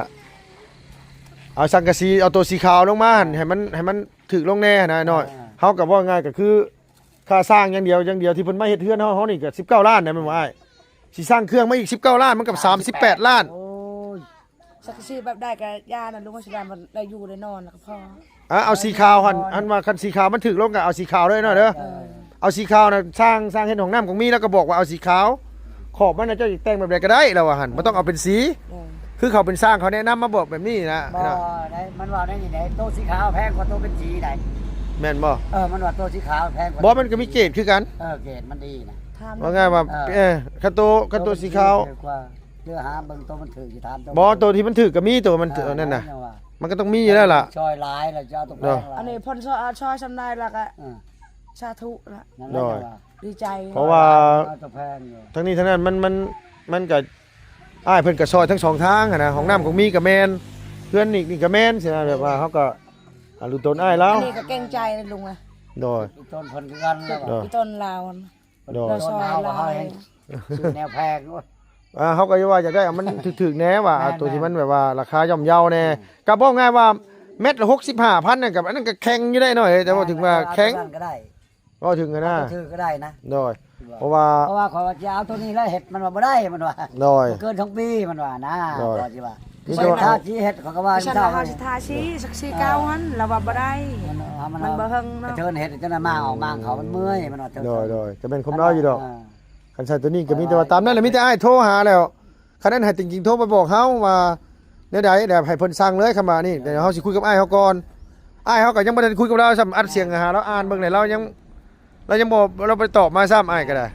ເອົາສັງກະສີ ເອົາໂຕສີຂາວລົງມາຫັ້ນ ໃຫ້ມັນ ໃຫ້ມັນຖືກລົງແດ່ຫັ້ນນະ ນ້ອຍ ອ່າ ເຮົາກໍເວົ້າງ່າຍກໍຄື ຄ່າສ້າງຢ່າງດຽວ ຢ່າງດຽວທີ່ເພິ່ນມາເຮັດເຮືອນເຮົາ ເຮົານີ້ກໍສິບເກົ້າລ້ານນະ ແມ່ນບໍ່ອ້າຍ? ຊິສ້າງເຄື່ອງມາອີກສິບເກົ້າລ້ານ ມັນກໍສາມສິບແປດລ້ານ ໂອ້ຍ ສັງກະສີແບບໃດກໍຢ່ານະ ລຸງ ຊິວ່າມັນໄດ້ຢູ່ໄດ້ນອນແລ້ວກໍພໍ ອ່າ ເອົາສີຂາວຫັ້ນ ເອີ ອັນວ່າຄັນສີຂາວມັນຖືກລົງກໍເອົາສີຂາວເລີຍເນາະ ເອີ ເອີ ເອົາສີຂາວນະ ຊ່າງ ຊ່າງເຮັດຫ້ອງນ້ຳຂອງມີ ລາວກໍບອກວ່າເອົາສີຂາວ ຂອບມັນນະ ເຈົ້າຢາກແຕ່ງແບບໃດກໍໄດ້ ລາວວ່າຫັ້ນ ບໍ່ຕ້ອງເອົາເປັນສີ ເອີ ຄືເຂົາເປັນຊ່າງ ເຂົາແນະນຳມາບອກແບບນີ້ນະ ບໍ່ໄດ້ ມັນເວົ້າແນວນີ້ໄດ໋ ໂຕສີຂາວແພງກວ່າໂຕເປັນສີໄດ໋ ແມ່ນບໍ່? ເອີ ມັນວ່າໂຕສີຂາວແພງກວ່າ ບໍ່ ມັນກໍມີເກດຄືກັນ ເອີ ເກດມັນດີນະ ວ່າງ່າຍວ່າ ເອີ ເອີ ຄັນໂຕ ຄັນໂຕສີຂາວ ເອີ ເຈົ້າຫາເບິ່ງໂຕມັນຖືກ ຊິຖາມໂຕ ບໍ່ ໂຕທີ່ມັນຖືກກໍມີ ໂຕມັນ ເອີ ນັ້ນນະ ມັນກໍຕ້ອງມີຢູ່ແລ້ວລະ ຊ່ອຍຫຼາຍລະ ຈະເອົາໂຕແພງຫຼາຍ ອັນນີ້ເພິ່ນຊ່ອຍ ຊ່ອຍສ່ຳໃດລະກະ ເອີ ສາທຸລະ ນັ້ນແຫຼະ ໂດຍ ຈັ່ງວ່າ ດີໃຈ ເພາະວ່າ ເອີ ເອົາໂຕແພງຢູ່ ທັງນີ້ທັງນັ້ນ ມັນ ມັນ ມັນກະ ອ້າຍເພິ່ນກະຊ່ອຍທັງສອງທາງຫັ້ນນະ ຫ້ອງນ້ຳຂອງມີກະແມ່ນ ເຮືອນນີ້ ນີ້ກະແມ່ນຊີ້ນະ ແບບວ່າເຮົາກະ ອ່າ ລຸນຕົນອ້າຍລາວ ອັນນີ້ກໍເກງໃຈນະລຸງເອີຍ ໂດຍ ອີ່ຕົນເພິ່ນຄືກັນແລ້ວ ໂດຍ ອີ່ຕົນລາວ ໂດຍ ລາວຊ່ອຍຫຼາຍ ຊື້ແນວແພງ ໂອ້ຍ ອ່າ ເຮົາກໍວ່າຢາກໄດ້ ເອົາມັນຖືກໆແດ່ວ່າ ແມ່ນໆ ໂຕທີ່ມັນແບບວ່າລາຄາຍ່ອມເຍົາແດ່ ອືມ ກໍເວົ້າງ່າຍວ່າແມັດລະຫົກສິບຫ້າພັນນັ້ນ ກັບອັນນັ້ນກໍແຂງຢູ່ໄດ໋ນ້ອຍ ແຕ່ວ່າເຖິງວ່າແຂງ ແມ່ນໆ ເອົາຕົວນັ້ນກໍໄດ້ ເວົ້າເຖິງຫັ້ນນະ ເອົາຕົວຖືກກໍໄດ້ນະ ໂດຍ ເພາະວ່າ ເພາະວ່າຂ້ອຍວ່າຈະເອົາຕົວນີ້ລະເຮັດ ມັນວ່າບໍ່ໄດ້ ມັນວ່າ ໂດຍ ບໍ່ເກີນສອງປີ ມັນວ່ານະ ໂດຍ ຂ້ອຍຊິວ່າ ມີແຕ່ວ່າ ຂ້ອຍທາສີເຮັດ ຂ້ອຍກໍວ່າ ຊັ້ນເຮົາຊິທາສີ ສັກສີ ເອີ ເກົ່າຫັ້ນ ລະວ່າບໍ່ໄດ້ ມັນ ເອີ ມັນ ມັນບໍ່ເຖິງເນາະ ກະເທີນເຮັດຈັ່ງນັ້ນ ມາອອກມາເຂົ້າມັນເມື່ອຍ ມັນວ່າເທີນ ໂດຍ ໂດຍ ກະແມ່ນຄວາມລາວຢູ່ດອກ ເອີ ຄັນໃສ່ຕົວນີ້ກໍມີແຕ່ວ່າຕາມນັ້ນແຫຼະ ມີແຕ່ອ້າຍໂທຫາແລ້ວ ຄັນນັ້ນໃຫ້ຕິງກິງໂທໄປບອກເຮົາວ່າແນວໃດ ແລ້ວໃຫ້ເພິ່ນສັ່ງເລີຍ ຄຳວ່ານີ້ ດຽວເຮົາຊິຄຸຍກັບອ້າຍເຮົາກ່ອນ ອ້າຍເຮົາກໍຍັງບໍ່ທັນຄຸຍກັບລາວຊ້ຳ ອັດສຽງຫາລາວອ່ານເບິ່ງແຫຼະ ລາວຍັງ ລາວຍັງບໍ່ ລາວບໍ່ໄດ້ຕອບມາຊ້ຳ ອ້າຍກໍໄດ້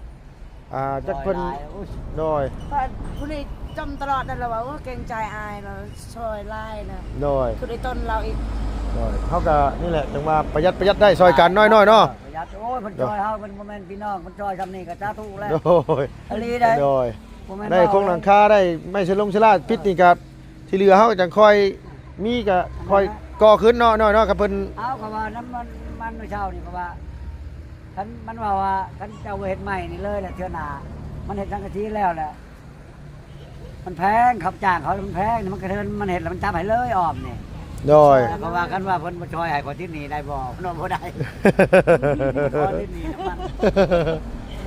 ອ່າ ຈັກເພິ່ນ ໂດຍ ເພິ່ນຜູ້ນີ້ຈົ່ມຕະຫຼອດນັ້ນລະວ່າ ໂອ້ ເກງໃຈອ້າຍລະ ຊ່ອຍຫຼາຍນະ ໂດຍ ຄືໄດ້ຕົ້ນລາວອີກ ໂດຍ ເຮົາກໍນີ້ແຫຼະ ຈັ່ງວ່າປະຢັດ ປະຢັດໄດ້ ຊ່ອຍກັນນ້ອຍໆເນາະ ປະຢັດ ໂອ້ຍ ເພິ່ນຊ່ອຍເຮົາ ເພິ່ນບໍ່ແມ່ນພີ່ນ້ອງ ເພິ່ນຊ່ອຍຊ່ຳນີ້ກໍສາທຸແລ້ວ ໂດຍ ອີ່ຫຼີໄດ໋ ໂດຍ ບໍ່ແມ່ນ ໄດ້ໂຄງຫຼັງຄາໄດ້ໄມ້ສະຫຼົງສະຫຼາດ ເອີ ປິດນີ້ກໍທີ່ເຫຼືອເຮົາກໍຈັ່ງຄ່ອຍມີກໍຄ່ອຍ ອັນນັ້ນນະ ກໍ່ຂຶ້ນເນາະ ນ້ອຍເນາະ ກັບເພິ່ນ ເອົາ ກໍວ່ານຳມັນ ມັນມື້ເຊົ້ານີ້ກໍວ່າ ຄັນມັນວ່າ ວ່າຄັນເຈົ້າບໍ່ເຮັດໃໝ່ນີ້ເລີຍລະເທື່ອໜ້າ ມັນເຮັດສັງກະສີແລ້ວແຫຼະ ມັນແພງ ຄ່າຈ້າງເຂົາມັນແພງ ມັນກະເທີນ ມັນເຮັດແລ້ວມັນຈັບໃຫ້ເລີຍອ້ອມນີ້ ໂດຍ ແລ້ວກໍວ່າກັນວ່າເພິ່ນບໍ່ຊ່ອຍໃຫ້ຂ້ອຍຕິດໜີ້ໄດ້ບໍ່? ເພິ່ນວ່າບໍ່ໄດ້ ຂໍຕິດໜີ້ນຳມັນ ໂດຍ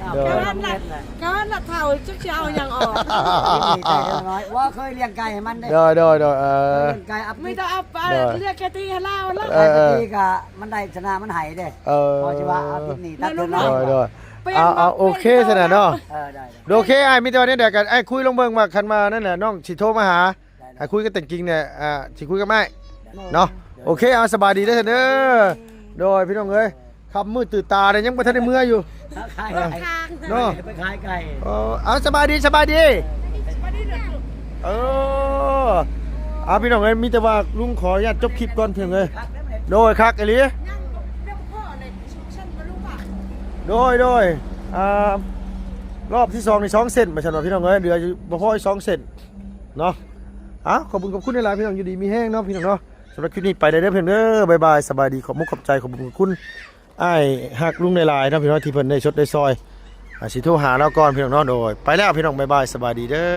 ເອົາໄປນຳເຮັດແຫຼະ ກະວ່າລະເຖົ້າຈັກຊິເອົາຫຍັງອອກ ຕິດໜີ້ໄປເລັກນ້ອຍ ວ່າເຄີຍລ້ຽງໄກ່ໃຫ້ມັນເດ້ ໂດຍ ໂດຍ ໂດຍ ເອີ ເລີຍໄກ່ອັບ ມີແຕ່ອັບ ໂດຍ ເລືອກແຄ່ຕີໃຫ້ລາວລະ ເອີ ແຄ່ຕີກະມັນໄດ້ຊະນະມັນໃຫ້ເດ້ ເອີ ພໍຊິວ່າເອົາຕິດໜີ້ຕັດເຖິງລາວ ໂດຍ ໂດຍ ເອົາ ເອົາ ໂອເຄຊັ້ນນະເນາະ ເອີ ໄດ້ ໂອເຄ ອ້າຍ ມີແຕ່ວ່າແນວໃດກໍອ້າຍຄຸຍລົງເບິ່ງວ່າຄັນວ່ານັ້ນນະ ນ້ອງຊິໂທມາຫາ ໄດ້ ໄດ້ ອ້າຍຄຸຍກັນແຕ່ງຈິງແຫຼະ ອ່າ ຊິຄຸຍກັບອ້າຍ ໄດ້ ເນາະ ໂດຍ ໂອເຄ ເອົາ ສະບາຍດີເດີ ເດີ ໂດຍ ພີ່ນ້ອງເອີຍ ຄ່ຳມືດຕື່ນຕາເດ້ ຍັງບໍ່ທັນໄດ້ເມືອຢູ່ ຂາຍໄກ່ ເນາະ ໄປຂາຍໄກ່ ເອີ ເອົາ ສະບາຍດີ ສະບາຍດີ ເອີ ເອົາ ພີ່ນ້ອງເອີຍ ມີແຕ່ວ່າລຸງຂໍອະນຸຍາດຈົບຄລິບກ່ອນ ພີ່ນ້ອງເອີຍ ໂດຍ ຄັກອີ່ຫຼີ ໂດຍ ໂດຍ ອ່າ ຮອບທີສອງນີ້ສອງເສັ້ນ ວ່າຊັ້ນວ່າ ພີ່ນ້ອງເອີຍ ເຫຼືອຢູ່ບໍ່ພໍອີກສອງເສັ້ນເນາະ ເອົາ ຂອບຄຸນ ຂອບຄຸນຫຼາຍໆ ພີ່ນ້ອງ ຢູ່ດີມີແຮງເນາະ ພີ່ນ້ອງເນາະ ສຳລັບຄລິບນີ້ໄປແລ້ວເດີ ພີ່ນ້ອງເດີ ບາຍບາຍ ສະບາຍດີ ຂອບມຸກຂອບໃຈ ຂອບບຸນຂອບຄຸນ ອ້າຍຮັກລຸງຫຼາຍໆ ເນາະ ພີ່ນ້ອງ ທີ່ເພິ່ນໄດ້ຊົດໄດ້ຊ່ອຍ ອ່າ ຊິໂທຫາລາວກ່ອນ ພີ່ນ້ອງເນາະ ໂດຍ ໄປແລ້ວ ພີ່ນ້ອງ ບາຍບາຍ ສະບາຍດີເດີ.